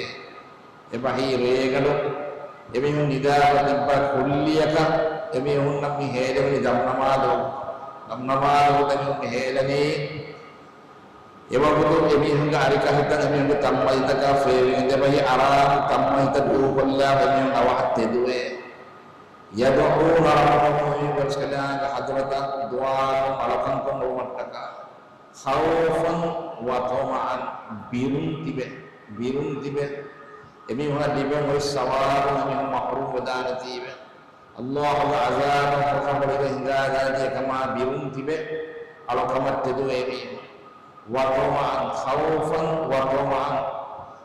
އެބަހީ ރޭގަނޑު އެމީހުން ނިދާފަ ތިއްބާ ކުއްލިއަކަށް އެމީހުންނަށް މި ހޭލެވެނީ ދަމު ނަމާދު، ދަމު ނަމާދު އެމީހުން މި ހޭލެނީ. އެވަގުތު އެމީހުންގެ އަރިކަށިތައް އެމީހުންގެ ތަންމަތިތަކާ ފޭވިގެންދޭ. އެބަހީ އަރާމު ތަންމަތިތައް ދޫކޮށްލާފަ އެމީހުން އަވަހަށް ތެދުވޭ. يَدْعُونَ رَبَّهُمْ، އެމީހުން ވެސް ކަލާނގެ ޙަޟްރަތަށް ދުޢާކޮށް އަޅުކަންކޮށް ނުވުމަށްޓަކާ. خَوْفًا وَطَمَعًا، ބިރުން ތިބެ، ބިރުން ތިބެ. އެމީހުންނަށް ލިބެން އޮތް ސަވާބުން އެމީހުން މަޙްރޫމް ވެދާނެތީވެ. ﷲ ގެ ޢަޛާބުން ހުރިހާ ހިނގާދާނެތީ އެކަމާ ބިރުން ތިބެ، އަޅުކަމަށް ތެދުވޭ އެމީހުން. وَطَمَعًا، خَوْفًا وَطَمَعًا.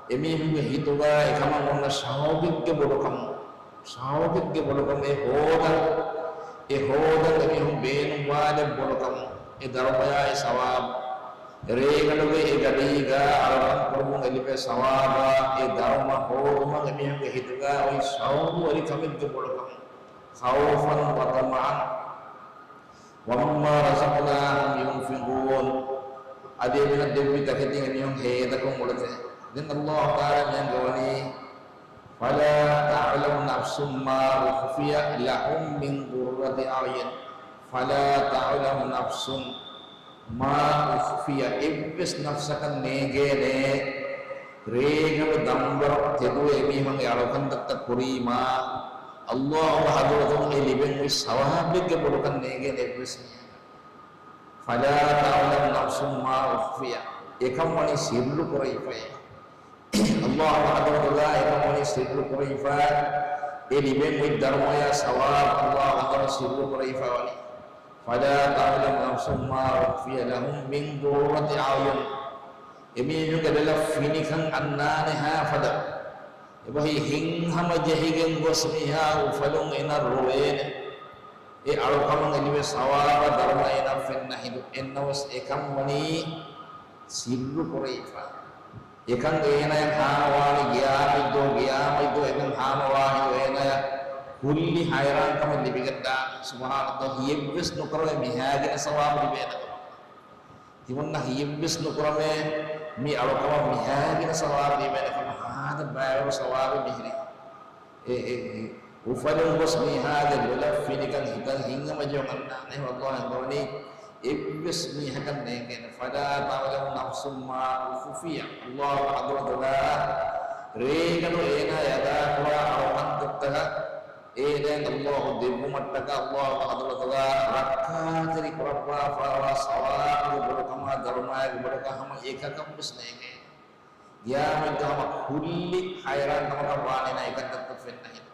އެމީހުންގެ ހިތުގަ އެކަމަށް އޮންނަ ޝައުޤެއްގެ ބޮޑުކަމުން، ޝައުޤެއްގެ ބޮޑުކަމުން އެ ހޯދަން، އެ ހޯދަން އެމީހުން ބޭނުންވާލެއް ބޮޑުކަމުން، އެ ދަރުމަޔާ އެ ސަވާބު. ރޭގަނޑުގެ އެ ގަޑީގަ އަޅުކަން ކުރުމުން އެ ލިބޭ ސަވާބާ އެ ދަރުމަ ހޯދުމަށް އެމީހުންގެ ހިތުގަ އޮތް ޝައުޤުވެރިކަމެއްގެ ބޮޑުކަމުން. خَوْفًا وَطَمَعًا. وَمِمَّا رَزَقْنَاهُمْ يُنْفِقُونَ. އަދި އެމީހުން ދެއްވި ތަކެތިން އެމީހުން ހޭދަކޮށް އުޅެތެ. ދެން ﷲ ތަޢާލާ މި އަންގަވަނީ، فَلَا تَعْلَمُ نَفْسٌ مَا أُخْفِيَ لَهُم مِّن قُرَّةِ أَعْيُنٍ، فَلَا تَعْلَمُ نَفْسٌ مَا أُخْفِيَ، އެއްވެސް ނަފްސަކަށް ނޭނގޭނޭ، ރޭގަނޑު ދަންވަރު ތެދުވެ އެމީހުންގެ އަޅުކަންތައްތައް ކުރީމާ، ﷲ ގެ ޙަޟްރަތުން އެ ލިބެން އޮތް ސަވާބެއްގެ ބޮޑުކަން ނޭނގޭނެ އެއްވެސް މީހަކަށް. فَلَا تَعْلَمُ نَفْسٌ مَا أُخْفِيَ، އެކަން ވަނީ ސިއްރު ކުރެވިފައޭ. ﷲ ގެ ޙަޟްރަތުގަ އެކަން ވަނީ ސިއްރު ކުރެވިފަ، އެ ލިބެން އޮތް ދަރުމަޔާ ސަވާބު ﷲ ގެ ޙަޟްރަތު ސިއްރު ކުރެވިފަ ވަނީ. فَلَا تَعْلَمُ نَفْسٌ مَا أُخْفِيَ لَهُم مِّن قُرَّةِ أَعْيُنٍ. އެމީހުންގެ ރަލަށް ފިނިކަން އަންނާނެ ހާ ފަދަ، އެބަހީ ހިތްހަމަޖެހިގެން ގޮސް މީހާ އުފަލުން އޭނަ ރޮވޭނެ. އެ އަޅުކަމަށް އެ ލިބޭ ސަވާބާ ދަރުމަ އޭނަ ފެންނަ ހިނދު. އެންނަވެސް އެކަން ވަނީ ސިއްރު ކުރެވިފަ. އެކަން އޭނަޔަށް ހާމަވާނީ ގިޔާމަތްދުވަހު، ގިޔާމަތްދުވަހު އެކަން ހާމަވާ ހިނދު އޭނަޔަށް ކުއްލި ހައިރާންކަމެއް ލިބިގެންދާނެ. ސުބްޙާނަﷲ، ހިޔެއްވެސް ނުކުރެވޭ މިހާގިނަ ސަވާބު ލިބޭނެ ކަމަށް. ތިމަންނަ ހިޔެއްވެސް ނުކުރަމޭ، މި އަޅުކަމަށް މިހާގިނަ ސަވާބު ލިބޭނެ ކަމަށް ހާދަ ބައިވަރު ސަވާބެއް މިހިރީ. އެ، އެ، އެ، އުފަލުން ގޮސް މީހާގެ ލޮލަށް ފިނިކަން ހިތަށް ހިތްހަމަޖެހުން އަންނާނެ. އަﷲ އަންގަވަނީ އެއްވެސް މީހަކަށް ނޭނގޭނެ. فلا تعلم نفس ما أخفي. އަﷲ ޙަޟްރަތުގަ ރޭގަނޑު އޭނާ އަދާކުރާ އަޅުކަންތައްތަކަށް އޭނާއަށް އަﷲ ދެއްވުމަށްޓަކާ އަﷲ ޙަޟްރަތުގަ ރައްކާތެރި ކުރައްވާފައިވާ ސަވާބުގެ ބޮޑުކަމާ ދަރުމައިގެ ބޮޑުކަމާ ހަމަ އެކަކަށްވެސް ނޭނގޭ. ގިޔާމަތްދުވަހު ހަމަ ކުއްލި ހައިރާންކަމަކަށް ވާނީ އެކަންތައްތައް ފެންނަ ހިނދު.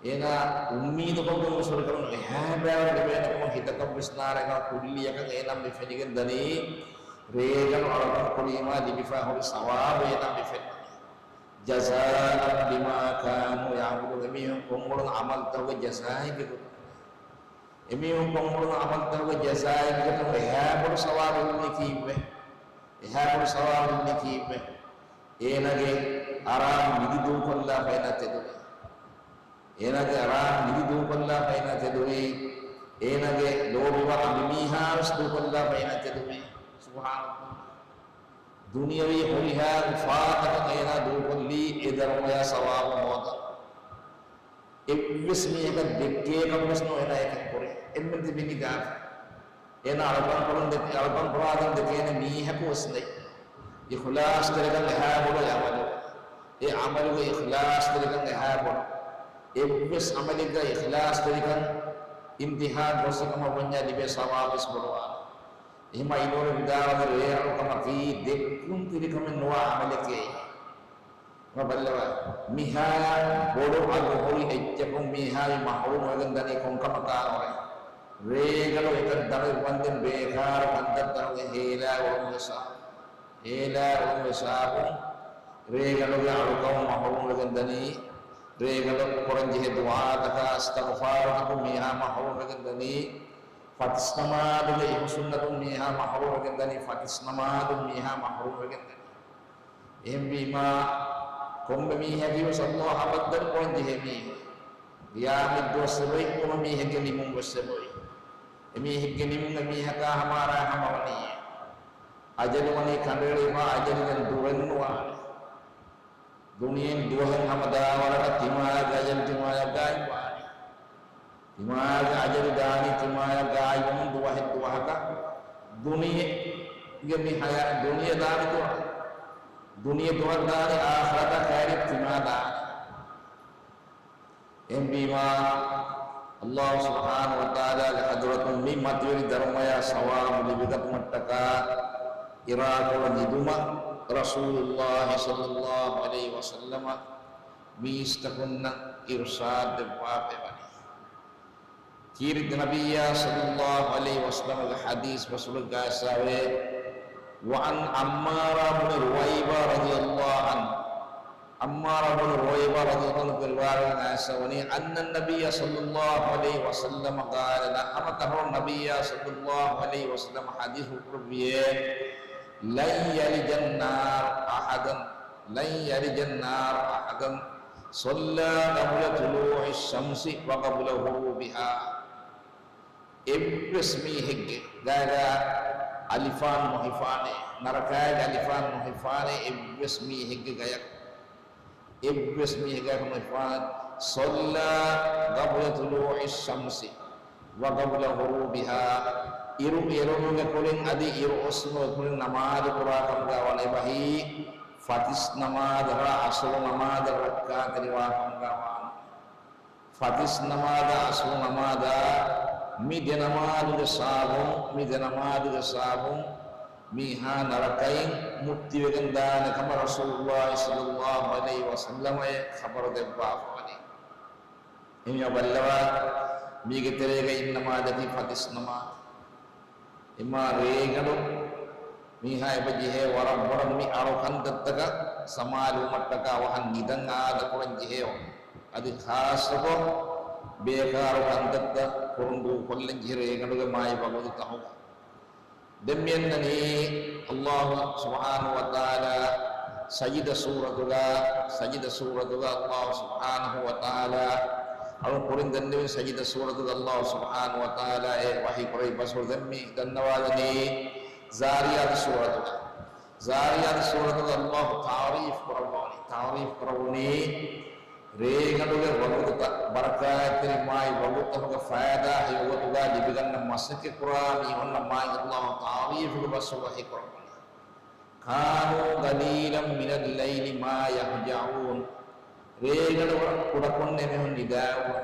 އޭނާ އުއްމީދުކޮށްގެން ވެސް ހުރި ކަމެއް ނޫން. އެހާ ބައިވަރު ލިބޭނެ ކަމަށް ހިތަކަށްވެސް ނާރޭ. އެކަމަކު ކުއްލިއަކަށް އޭނާ މި ފެނިގެން ދަނީ ރޭގަނޑު އަޅުކަން ކުރީމާ ލިބިފަ ހުރި ثواب އޭނާ މި ފެންނަ. جزاء بما كانوا يعملون. އެމީހުން ކޮށްއުޅުނު ޢަމަލުތަކުގެ ޖަޒާއެއްގެ ގޮތުން. އެމީހުން ކޮށްއުޅުނު ޢަމަލުތަކުގެ ޖަޒާއެއްގެ ގޮތުން އެހާ ބޮޑު ސަވާބު ލިބުނީ ކީއްވެ؟ އެހާ ބޮޑު ސަވާބު ލިބުނީ ކީއްވެ؟ އޭނާގެ އަރާން ނިދި ދޫކޮށްލާފައިނާ ތެދުވީ. އޭނާގެ އަރާން ނިދި ދޫކޮށްލާފައިނާ ތެދުވީ. އޭނާގެ ލޯބިވާ އަނބިމީހާވެސް ދޫކޮށްލާފައިނާ ތެދުވީ. ސުބްޙާނަﷲ. ދުނިޔަވީ ހުރިހާ އުފާތަކަށް އޭނާ ދޫކޮށްލީ އެ ދަރުމަޔާ ސަވާބު ހޯދަން. އެއްވެސް މީހަކަށް ދެއްކޭކަށްވެސް ނޫން އޭނާ އެކަން ކުރީ. އެންމެން ތިބި ނިދާފަ. އޭނާ އަޅުކަންކުރަން ދެ-، އަޅުކަން ކުރާދަން ދެކޭނެ މީހަކުވެސް ނެތް. އިޚްލާޞްތެރިކަން އެހާ ބޮޑު އެ ޢަމަލު. އެ ޢަމަލުގެ އިޚްލާޞްތެރިކަން އެހާ ބޮޑު. އެއްވެސް ޢަމަލެއްގަ އިޚްލާޞްތެރިކަން އިންތިހާ ގޮސް ކަމަށް ވަންޏާ ލިބޭ ސަވާބުވެސް ބޮޑުވާނެ. އެހެންމަ އިންވަރު ވިދާޅުވި ރޭއަޅުކަމަކީ ދެއްކުންތެރިކަމެއް ނުވާ ޢަމަލެކޭ. މަ ބައްލަވާ، މިހާ ބޮޑު އަގުހުރި އެއްޗަކުން މީހާ މި މަޙްރޫމް ވެގެން ދަނީ ކޮންކަމަކާ ނުވަތަ؟ ރޭގަނޑު އެކަން ދަނޑު ވަންދެން ބޭކާރު ކަންތައްތަކުގެ ހޭލާ އުޅުނު ހިސާބު، ހޭލާ އުޅުނު ހިސާބުން ރޭގަނޑުގެ އަޅުކަމުން މަޙްރޫމް ވެގެން ދަނީ، ރޭގަނޑު ކުރަން ޖެހޭ ދުޢާތަކާ އިސްތިޣްފާރުތަކުން މީހާ މަޙްރޫމް ވެގެން ދަނީ، ފަތިސް ނަމާދުގެ އިހުސުންނަތުން މީހާ މަޙްރޫމް ވެގެން ދަނީ، ފަތިސް ނަމާދުން މީހާ މަޙްރޫމް ވެގެން ދަނީ. އެހެންވީމާ، ކޮންމެ މީހަކީވެސް ﷲ އަށް ބައްދަލުކުރަން ޖެހޭ މީހެއް. ޤިޔާމަތްދުވަސް އެބައޮތް ކޮންމެ މީހެއްގެ ނިމުން ވެސް އެބައޮތް. އެމީހެއްގެ ނިމުން އެމީހަކާ ހަމަ އަރާ ހަމަވަނީ. އަޖަލު ވަނީ ކަނޑައެޅީމާ އަޖަލު ދެން ދުރެއް ނުވާނެ. ދުނިޔެއިން ދުވަހެއް ހަމަ ދާވަރަކަށް ތިމާގެ އަޖަލު ތިމާޔަށް ގާތްވާނެ. ތިމާގެ އަޖަލު ދާނީ ތިމާޔަށް ގާތްވަމުން ދުވަހެއް ދުވަހަކަށް. ދުނިޔެގެ މި ހަޔާ-، ދުނިޔެ ދާނީ ދުވަހަކަށް. ދުނިޔެ ދުވަހަށް ދާނީ އާޚިރަތަށް ކައިރި ތިމާ ދާނީ. އެހެންވީމާ، ﷲ ސުބްޙާނަހޫ ވަތަޢާލާގެ ޙަޟްރަތުން މި މަތިވެރި ދަރުމަޔާ ސަވާބު ލިބިގަތުމަށްޓަކާ އިރާކޮޅު ނިދުމަށް ރަސޫލުﷲ ޞައްލަﷲ ޢަލައިހި ވަސައްލަމަ މީސްތަކުންނަށް އިރުޝާދު ދެއްވާފައި ވަނީ. ކީރިތި ނަބިއްޔާ ޞައްލަﷲ ޢަލައިހި ވަސައްލަމަގެ ޙަދީޘް ބަސްފުޅުގައި އައިސްފައިވޭ، وعن عمارة بن رويبة رضي الله عنه، ޢައްމާރު ބުނު ރުވައިބާ ރަޟިޔަﷲ ޢަންހު ރިވާޔަތް އައިސްފައިވަނީ، أن النبي صلى الله عليه وسلم قال، ނަ ހަމަ ތަހުރު ނަބިއްޔާ ޞައްލަﷲ ޢަލައިހި ވަސައްލަމަ ޙަދީޘް ކުރެއްވިއޭ، لن يلج النار أحد، لن يلج النار أحد صلى قبل طلوع الشمس وقبل غروبها. އެއްވެސް މީހެއްގެ ގާގާ އަލިފާން ނުހިފާނެ، ނަރަކާގެ އަލިފާން ނުހިފާނެ، އެއްވެސް މީހެއްގެ ގަޔަކު، އެއްވެސް މީހެއްގެ ގަޔަކު ނުހިފާނެ، صلى قبل طلوع الشمس وقبل غروبها، އިރު އެރުމުގެ ކުރިން އަދި އިރު އޮއްސުމުގެ ކުރިން ނަމާދު ކުރާ ކަމުގަ ވަން އެބަހީ، ފަތިސް ނަމާދަށާ ޢަޞުރު ނަމާދަށް ރައްކާތެރިވާ ކަމުގަ ވާނެ. ފަތިސް ނަމާދާ ޢަޞުރު ނަމާދާ މި ދެ ނަމާދުގެ ސަބަބުން، މި ދެ ނަމާދުގެ ސަބަބުން މީހާ ނަރަކައިން މުއްތިވެގެން ދާނެ ކަމަށް ރަސޫލުﷲ ޞައްލަﷲ ޢަލައިހި ވަސައްލަމަ ޚަބަރު ދެއްވާފަވަނީ. އެހެންވީމާ ބައްލަވާ، މީގެ ތެރޭގަ އިން ނަމާދަކީ ފަތިސް ނަމާދު. އެމާ ރޭގަނޑު މީހާ އެބަ ޖެހޭ ވަރަށް ބޮޑަށް މި އަޅު ކަންތައްތަކަށް ސަމާލުވުމަށްޓަކާ ވަހަށް ނިދަން އާދަކުރަން ޖެހޭ. އަދި ޚާއްޞަކޮށް ބޭކާރު ކަންތައްތައް ކުރުން ދޫކޮށްލަން ޖެހޭ ރޭގަނޑުގެ މާތް ވަގުތުތަހުގަ. ދެން މިއަންނަނީ ﷲ ސުބްޙާނަހޫ ވަތަޢާލާ ސަޖިދަ ސޫރަތުގަ، ސަޖިދަ ސޫރަތުގަ ﷲ ސުބްޙާނަހޫ ވަތަޢާލާ އަޅު ކުރިން ދެންނެވި ސަޖިދަ ސޫރަތުގަ ﷲ ސުބްޙާނަހޫ ވަތަޢާލާ އެ ވަޙީ ކުރެއްވި ބަސްފުޅު ދެން މި ދަންނަވާލަނީ ޒާރިޔާތު ސޫރަތުގަ. ޒާރިޔާތު ސޫރަތުގަ ﷲ ތަޢުރީފް ކުރައްވަނީ، ތަޢުރީފް ކުރައްވަނީ ރޭގަނޑުގެ ވަގުތުތައް، ބަރަކާތްތެރި މާތް ވަގުތުތަކުގެ ފައިދާ ހެޔޮގޮތުގަ ލިބިގަންނަ މަސައްކަތް ކުރާ މީހުންނަ މާތް ﷲ ތަޢުރީފުގެ ބަސްފުޅު ވަޙީ ކުރައްވަނީ. كانوا قليلا من الليل ما يهجعون. ރޭގަނޑު ވަރަށް ކުޑަކޮށް އެމީހުން ނިދާގުޅޭ.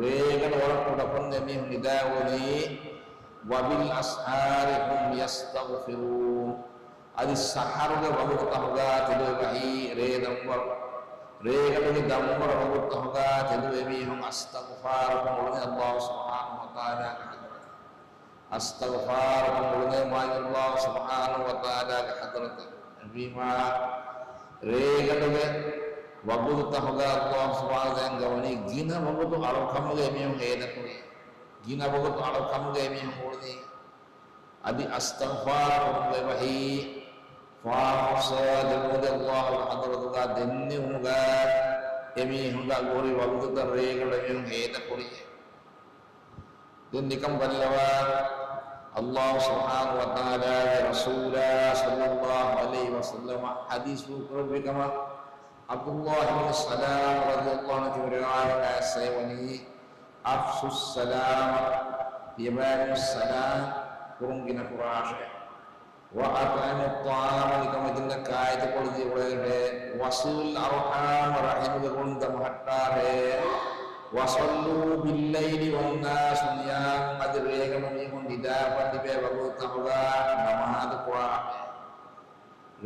ރޭގަނޑު ވަރަށް ކުޑަކޮށް އެމީހުން ނިދާގުޅޭ. وبالأسحار هم يستغفرون. އަދި ސަޙަރުގެ ވަގުތުތަހުގަ ތެދުވެވަހީ ރޭ ދަންވަރު، ރޭގަނޑުގެ ދަންވަރު ވަގުތުތަހުގަ ތެދުވެ އެމީހުން އަސްތަޣުފާރުކޮށް އުޅުނީ ﷲ ސުބްޙާނަހޫ ވަތަޢާލާގެ ޙަޟްރަތަށް. އަސްތަޣުފާރުކޮށް އުޅުނީ މާތް ﷲ ސުބްޙާނަހޫ ވަތަޢާލާގެ ޙަޟްރަތަށް. އެހެންވީމާ، ރޭގަނޑުގެ ވަގުތުތަހުގަ ﷲ ސުބްޙާނަހޫ ވަތަޢާލާ އަންގަވަނީ ގިނަ ވަގުތު އަޅުކަމުގަ އެމީހުން ހޭދަކުރީ. ގިނަ ވަގުތު އަޅުކަމުގަ އެމީހުން އުޅުނީ. އަދި އަސްތަޣުފާރު ކުރުމުގެ ވަޙީ، ފާފަ ދެމުދެ ﷲގެ ޙަޟްރަތުގަ ދެންނެވުމުގަ އެމީހުންގެ އަގުހުރި ވަގުތުތައް ރޭގަނޑު އެމީހުން ހޭދަކުރި. ދެން ނިކަން ބައްލަވާ، ﷲ ސުބްޙާނަހޫ ވަތަޢާލާގެ ރަސޫލާ ޞައްލައްލާހު ޢަލައިހި ވަސައްލަމަ ޙަދީޘްފުޅު ކުރެއްވި ކަމަށް ޢަބްދުﷲ ބިން ސަލާމް ރަޟިޔަﷲ ޢަންހު ރިވާޔަތް އައިސް އެވަނީ، أفشوا السلام، ތިޔަބައިމީހުން ސަލާމް ކުރުން ގިނަ ކުރާށޭ. وأطعموا الطعام، ނިކަމެތިންނަށް ކާއެތިކޮޅު ދީ އުޅޭށޭ. وصلوا الأرحام، ރަޙިމުގެ ގުޅުންތައް މަހައްޓާށޭ. وصلوا بالليل والناس نيام، އަދި ރޭގަނޑު މީހުން ނިދާފަ ލިބޭ ވަގުތުތަކުގަ ނަމާދު ކުރާށޭ.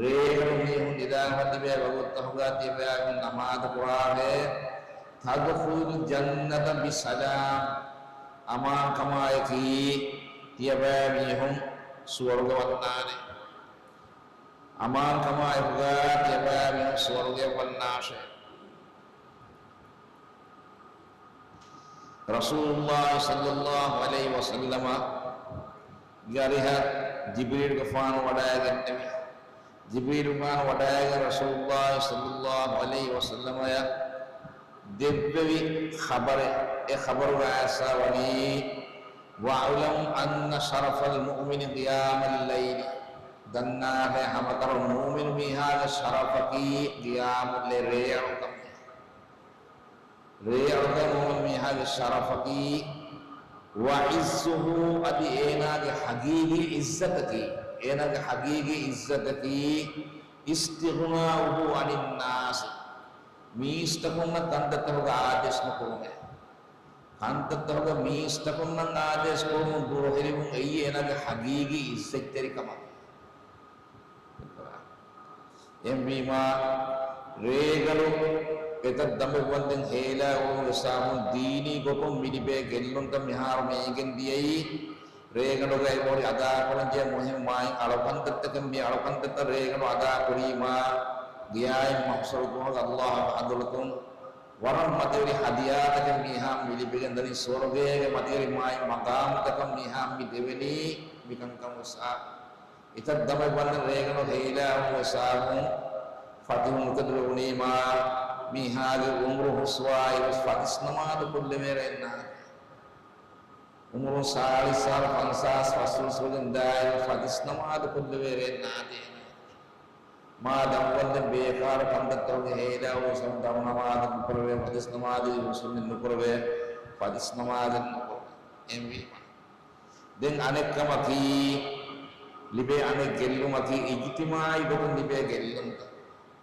ރޭގަނޑު މީހުން ނިދާފަ ލިބޭ ވަގުތުތަކުގަ ތިޔަބައިމީހުން ނަމާދު ކުރާށޭ. تدخلوا الجنة بسلام، އަމާންކަމާއެކީ ތިޔަބައިމީހުން ސުވަރުގެ ވަންނާނެ. އަމާންކަމާއެކުގަ ތިޔަބައިމީހުން ސުވަރުގެ ވަންނާށޭ. ރަސޫލުﷲ ޞައްލައްލާހު ޢަލައިހި ވަސައްލަމަ ގެ އަރިހަށް ޖިބްރީލުގެފާނު ވަޑައިގެންނެވި. ޖިބްރީލުގެފާނު ވަޑައިގެން ރަސޫލުﷲ ޞައްލައްލާހު ޢަލައިހި ވަސައްލަމަޔަށް ދެއްވެވި ޚަބަރެއް. އެ ޚަބަރުގަ އައިސް ވަނީ، واعلم أن شرف المؤمن قيام الليل. ދަންނާށޭ ހަމަކަށަވަރުން މުއުމިނު މީހާގެ ޝަރަފަކީ ޤިޔާމުއްލައިލް ރޭއަޅުކަމޭ. ރޭއަޅުކަން މުއުމިނު މީހާގެ ޝަރަފަކީ، وعزه، އަދި އޭނާގެ ޙަޤީޤީ ޢިއްޒަތަކީ، އޭނާގެ ޙަޤީޤީ ޢިއްޒަތަކީ، استغناؤه عن الناس، މީސްތަކުންނަށް ކަންތައްތަކުގެ އާދޭސް ނުކުރުމޭ. ކަންތައްތަކުގެ މީސްތަކުންނަށް އާދޭސް ކުރުމުން ދުރުހެލިވުން އެއީ އޭނާގެ ޙަޤީޤީ ޢިއްޒަތްތެރިކަމަކީ. އެހެންވީމާ، ރޭގަނޑު އެތައް ދަމެއް ވަންދެން ހޭލާ އުޅުމުގެ ސަބަބުން ދީނީ ގޮތުން މި ލިބޭ ގެއްލުންތައް މިހާރު މި އެނގެން ދިޔައީ، ރޭގަނޑުގައި މުޅި އަދާކުރަންޖެހޭ މުހިންމު މާތް އަޅުކަންތައްތަކެއް. މި އަޅުކަންތައްތައް ރޭގަނޑު އަދާކުރީމާ، ދިޔާއިން މަޙްޝަރު ދުވަހުގަ ﷲ ގެ ޙަޟްރަތުން ވަރަށް މަތިވެރި ހަދިޔާތަކެއް މީހާ މި ލިބިގެން ދަނީ، ސުވަރުގޭގެ މަތިވެރި މާތް މަޤާމުތަކަށް މީހާ މި ދެވެނީ މިކަންކަމުގެ ސަބަބުން. އެތައް ދަމެއް ވަންދެން ރޭގަނޑު ހޭލާ އުޅުމުގެ ސަބަބުން ފަތިހު ނުތެދުވެވުނީމާ، މީހާގެ އުމުރު ހުސްވާއިރު ފަތިސް ނަމާދު ކޮށްލެވޭ ރޭއެއް ނާދޭނެ. އުމުރުން ސާޅީސް އަހަރު، ފަންސާސް ފަސްވަންސަވަދިން ދާއިރު ފަތިސް ނަމާދު ކޮށްލެވޭ ރޭއެއް ނާދޭނެ. މާ ދަންވަންދެން ބޭކާރު ކަންތައްތަކުގެ ހޭލާ އުޅުމުގެ ސަބަބުން ދަމު ނަމާދު ނުކުރެވޭ، ފަތިސް ނަމާދު ހުސްވަންދެން ނުކުރެވޭ، ފަތިސް ނަމާދެއް ނުކުރެވޭ. އެހެންވީމާ، ދެން އަނެއް ކަމަކީ، ލިބޭ އަނެއް ގެއްލުމަކީ، އިޖްތިމާޢީ ގޮތުން ލިބޭ ގެއްލުންތައް.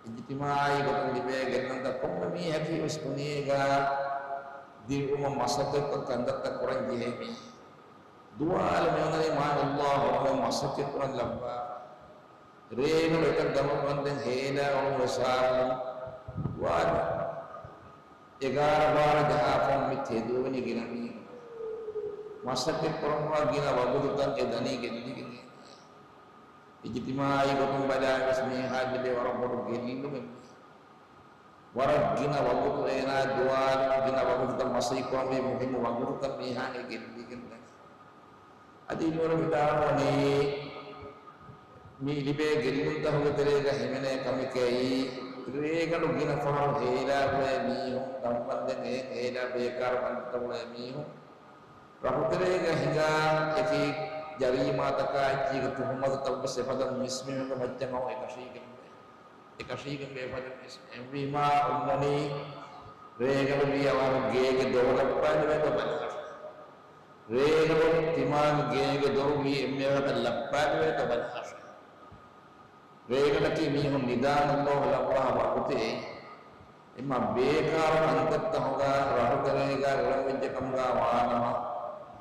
އިޖްތިމާޢީ ގޮތުން ލިބޭ ގެއްލުންތައް. ކޮންމެ މީހަކީ ވެސް ދުނިޔޭގަ ދިރިއުޅުމަށް މަސައްކަތްކޮށް ކަންތައްތައް ކުރަން ޖެހޭ މީހެއް. ދުވާލު މިއޮންނަނީ މާތް ﷲ އަށް މަސައްކަތް ކުރަން ލައްވާފަ. ރޭގަނޑު އެތައް ދަމަށް ވަންދެން ހޭލާ އުޅުމުގެ ސަބަބުން ދުވާލު އެގާރަ ބާރަ ޖަހާފަ މި ތެދުވެވެނީ ގިނަ މީހުން. މަސައްކަތް ކުރަންވާ ގިނަ ވަގުތުތައް އެ ދަނީ ގެއްލިގެން. އިޖުތިމާޢީ ގޮތުން ބަލާއިރުވެސް މީހާއަށް ލިބޭ ވަރަށް ބޮޑު ގެއްލުމެއް. ވަރަށް ގިނަ ވަގުތު އޭނާ ދުވާލު، ގިނަ ވަގުތުތައް މަސައްކަތްކުރަންވީ މުހިންމު ވަގުތުތައް މީހާއަށް ގެއްލިގެން ދަނީ. އަދި އިލްމުވެރިން ވިދާޅުވަނީ، މި ލިބޭ ގެއްލުންތަކުގެ ތެރޭގަ ހިމެނޭ ކަމެކޭ، ރޭގަނޑު ގިނަ ފަހަރު ހޭލާ ގުޅޭ މީހުން، ދަންވަންދެން އެހެން ހޭލާ ބޭކާރު ކަންތައްތައް ގުޅޭ މީހުން، ރަށުތެރޭގަ ހިނގާ އެކި ޖަރީމާތަކާ އެއްޗެއްގެ ތުހުމަތުތައްވެސް އެފަދަ މީސްމީހުންގެ މައްޗަށް އައު އެކަށީގެންވޭ. އެކަށީގެންވޭ އެފަދަ މީސް. އެހެންވީމާ އޮންނަނީ ރޭގަނޑު މި އަވަހަށް ގޭގެ ދޮރު ލައްޕާލެވޭތޯ ބަލާފަ. ރޭގަނޑު ތިމާގެ ގޭގެ ދޮރު މި އެންމެ އަވަހަކަށް ލައްޕާލެވޭތޯ ބަލާފަ. ރޭގަނޑަކީ މީހުން ނިދާ ނަން ލޯހަ ލައްވާ ވަގުތެއް. އެމާ ބޭކާރު ކަންތައްތަކުގަ ރަށުތެރޭގަ އުޅެންވެއްޖެ ކަމުގަ ވާނަމަ،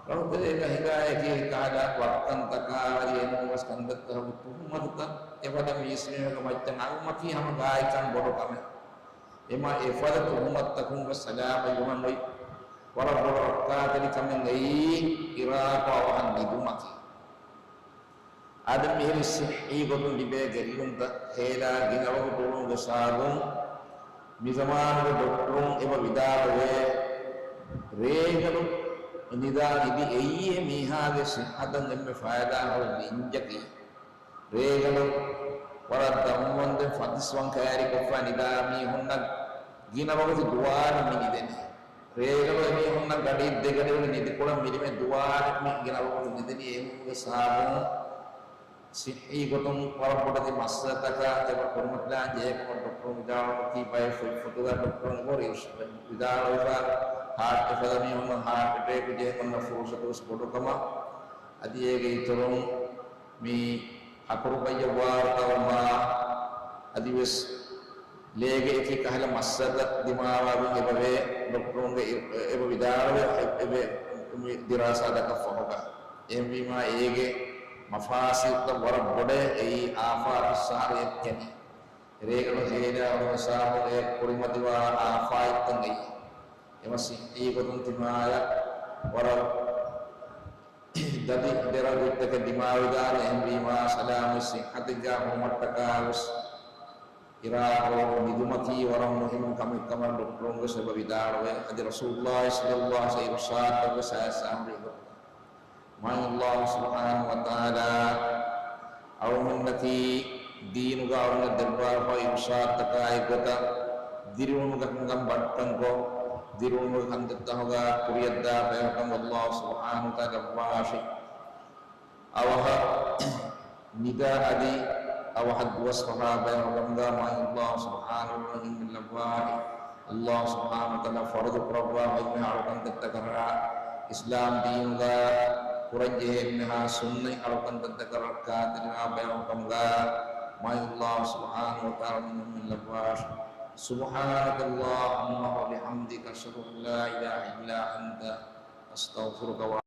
ރަށުތެރޭގަ ހިނގާ އެކި ކަހަލަ ވައްކަންތަކާ އަދި އެނޫންވެސް ކަންތައްތަކުގެ ތުހުމަތުތައް އެފަދަ މީސްމީހުންގެ މައްޗަށް އައުމަކީ ހަމަ ގާތްކަން ބޮޑު ކަމެއް. އެމާ އެފަދަ ތުހުމަތުތަކުން ވެސް ސަލާމަތްވުމަށް އޮތް ވަރަށް ބޮޑު ރައްކާތެރިކަމެއް އެއީ އިރާކު އަވަހަށް ނިދުމަކީ. އާދެ، މިހިރީ ޞިއްޙީ ގޮތުން ލިބޭ ގެއްލުންތައް ހޭލާ ގިނަވަގުތު އުޅުމުގެ ސަބަބުން މިޒަމާނުގެ ޑޮކްޓަރުން އެބަ ވިދާޅުވޭ، ރޭގަނޑު ނިދާ ނިދި އެއީ މީހާގެ ޞިއްޙަތަށް އެންމެ ފައިދާހުރި ނިންޖަކީ. ރޭގަނޑު ވަރަށް ދަންވަންދެން ފަތިސްވަން ކައިރިކޮށްފަ ނިދާ މީހުންނަށް ގިނަވަގުތު ދުވާލުން މި ނިދެނީ. ރޭގަނޑު އެމީހުންނަށް ގަޑި ދެގަޑިވަރު ނިދިކޮޅަށް މިނިވެ ދުވާލު މި ގިނަވަގުތު ނިދެނީ. އެހެންވުމުގެ ސަބަބުން ޞިއްޙީ ގޮތުން ވަރަށް ބޮޑެތި މައްސަލަތަކާ އެބަ ކުރިމަތިލާން ޖެހޭ ކަމަށް ޑޮކްޓަރު ވިދާޅުވީ. ބައެއް ފޮތްފޮތުގަ ޑޮކްޓަރު އެބަހުރި ވިދާޅުވެފަ، ހާޓް އެފަދަ މީހުންނަށް ހާޓް އެޓޭކް ޖެހެން އޮންނަ ފުރުސަތުވެސް ބޮޑު ކަމަށް. އަދި އޭގެ އިތުރުން މި ހަކުރު ބައްޔަށް ވާރުތަވުމާ އަދިވެސް ލޭގެ އެކި ކަހަލަ މައްސަލަތައް ދިމާވާގެން އެބަވޭ. ޑޮކްޓަރުންގެ އެ-، އެބަ ވިދާޅުވެ އެ-، އެބެ މި ދިރާސާތަކަށް ފަހުގަ. އެހެންވީމާ އޭގެ މަފާސީދުތައް ވަރަށް ބޮޑޭ. އެއީ އާފާތުއްސަހަރު އެއްކެނި. ރޭގަނޑު ހޭލާ ހުރި ސާބުން އެ ކުރިމަތިވާ އާފާތްތައް އެއީ. އެމަ ޞިއްޙީ ގޮތުން ތިމާޔަށް ވަރަށް ދަދި ދެރަ ގޮތްތަކެއް ދިމާވެދާނެ. އެހެންވީމާ، ސަލާމަތް ސިއްހަތެއްގާ ހުރުމަށްޓަކާ ވެސް އިރާކު ނިދުމަކީ ވަރަށް މުހިއްމު ކަމެއް ކަމަށް ޑޮކްޓަރުން ވެސް އެބަ ވިދާޅުވޭ. އަދި ރަސޫލުﷲ ޞައްލަﷲ ޢަލައިހި ވަސައްލަމަ އިރުޝާދުތައް ވެސް އައިސް އަހަރީ ގޮތަށް. މާތް ﷲ ސުބްޙާނަހޫ ވަތަޢާލާ އަޅުގަނޑަކީ ދީނުގަ އަޅުގަނޑަށް ދެއްވާފައި އިރުޝާދުތަކާއި ގޮތަށް ދިރިއުޅުމުގެ ކަންކަން ބައްޓަންކޮށް، ދިރިއުޅުމުގެ ކަންތައްތަކުގަ ކުރިއަށްދާ ބަޔަކަށް ﷲ ސުބްޙާނަހޫ ވަތަޢާލާ ލައްވާށި. އަވަހަށް ނިދާ އަދި އަވަހަށް ދުވަސް ފަހާ ބަޔަކަށް ކަމުގަ މާތް ﷲ ސުބްޙާނަހޫ ވަތަޢާލާ ހިންގަން ލައްވާށި. ﷲ ސުބްޙާނަހޫ ވަތަޢާލާ ފަރުޟު ކުރައްވާފައިވާ އަޅުކަންތައްތަކަށް އިސްލާމް ދީނުގަ ކުރަންޖެހޭ އެންމެހާ ސުންނަތް އަޅުކަންތައްތަކަށް ރައްކާތެރިވާ ބަޔަކަށް ކަމުގަ މާތް ﷲ ސުބްޙާނަހޫ ވަތަޢާލާ ހިންގަން ލައްވާށި. سبحانك اللهم وبحمدك، أشهد أن لا إله إلا أنت، أستغفرك وأتوب إليك.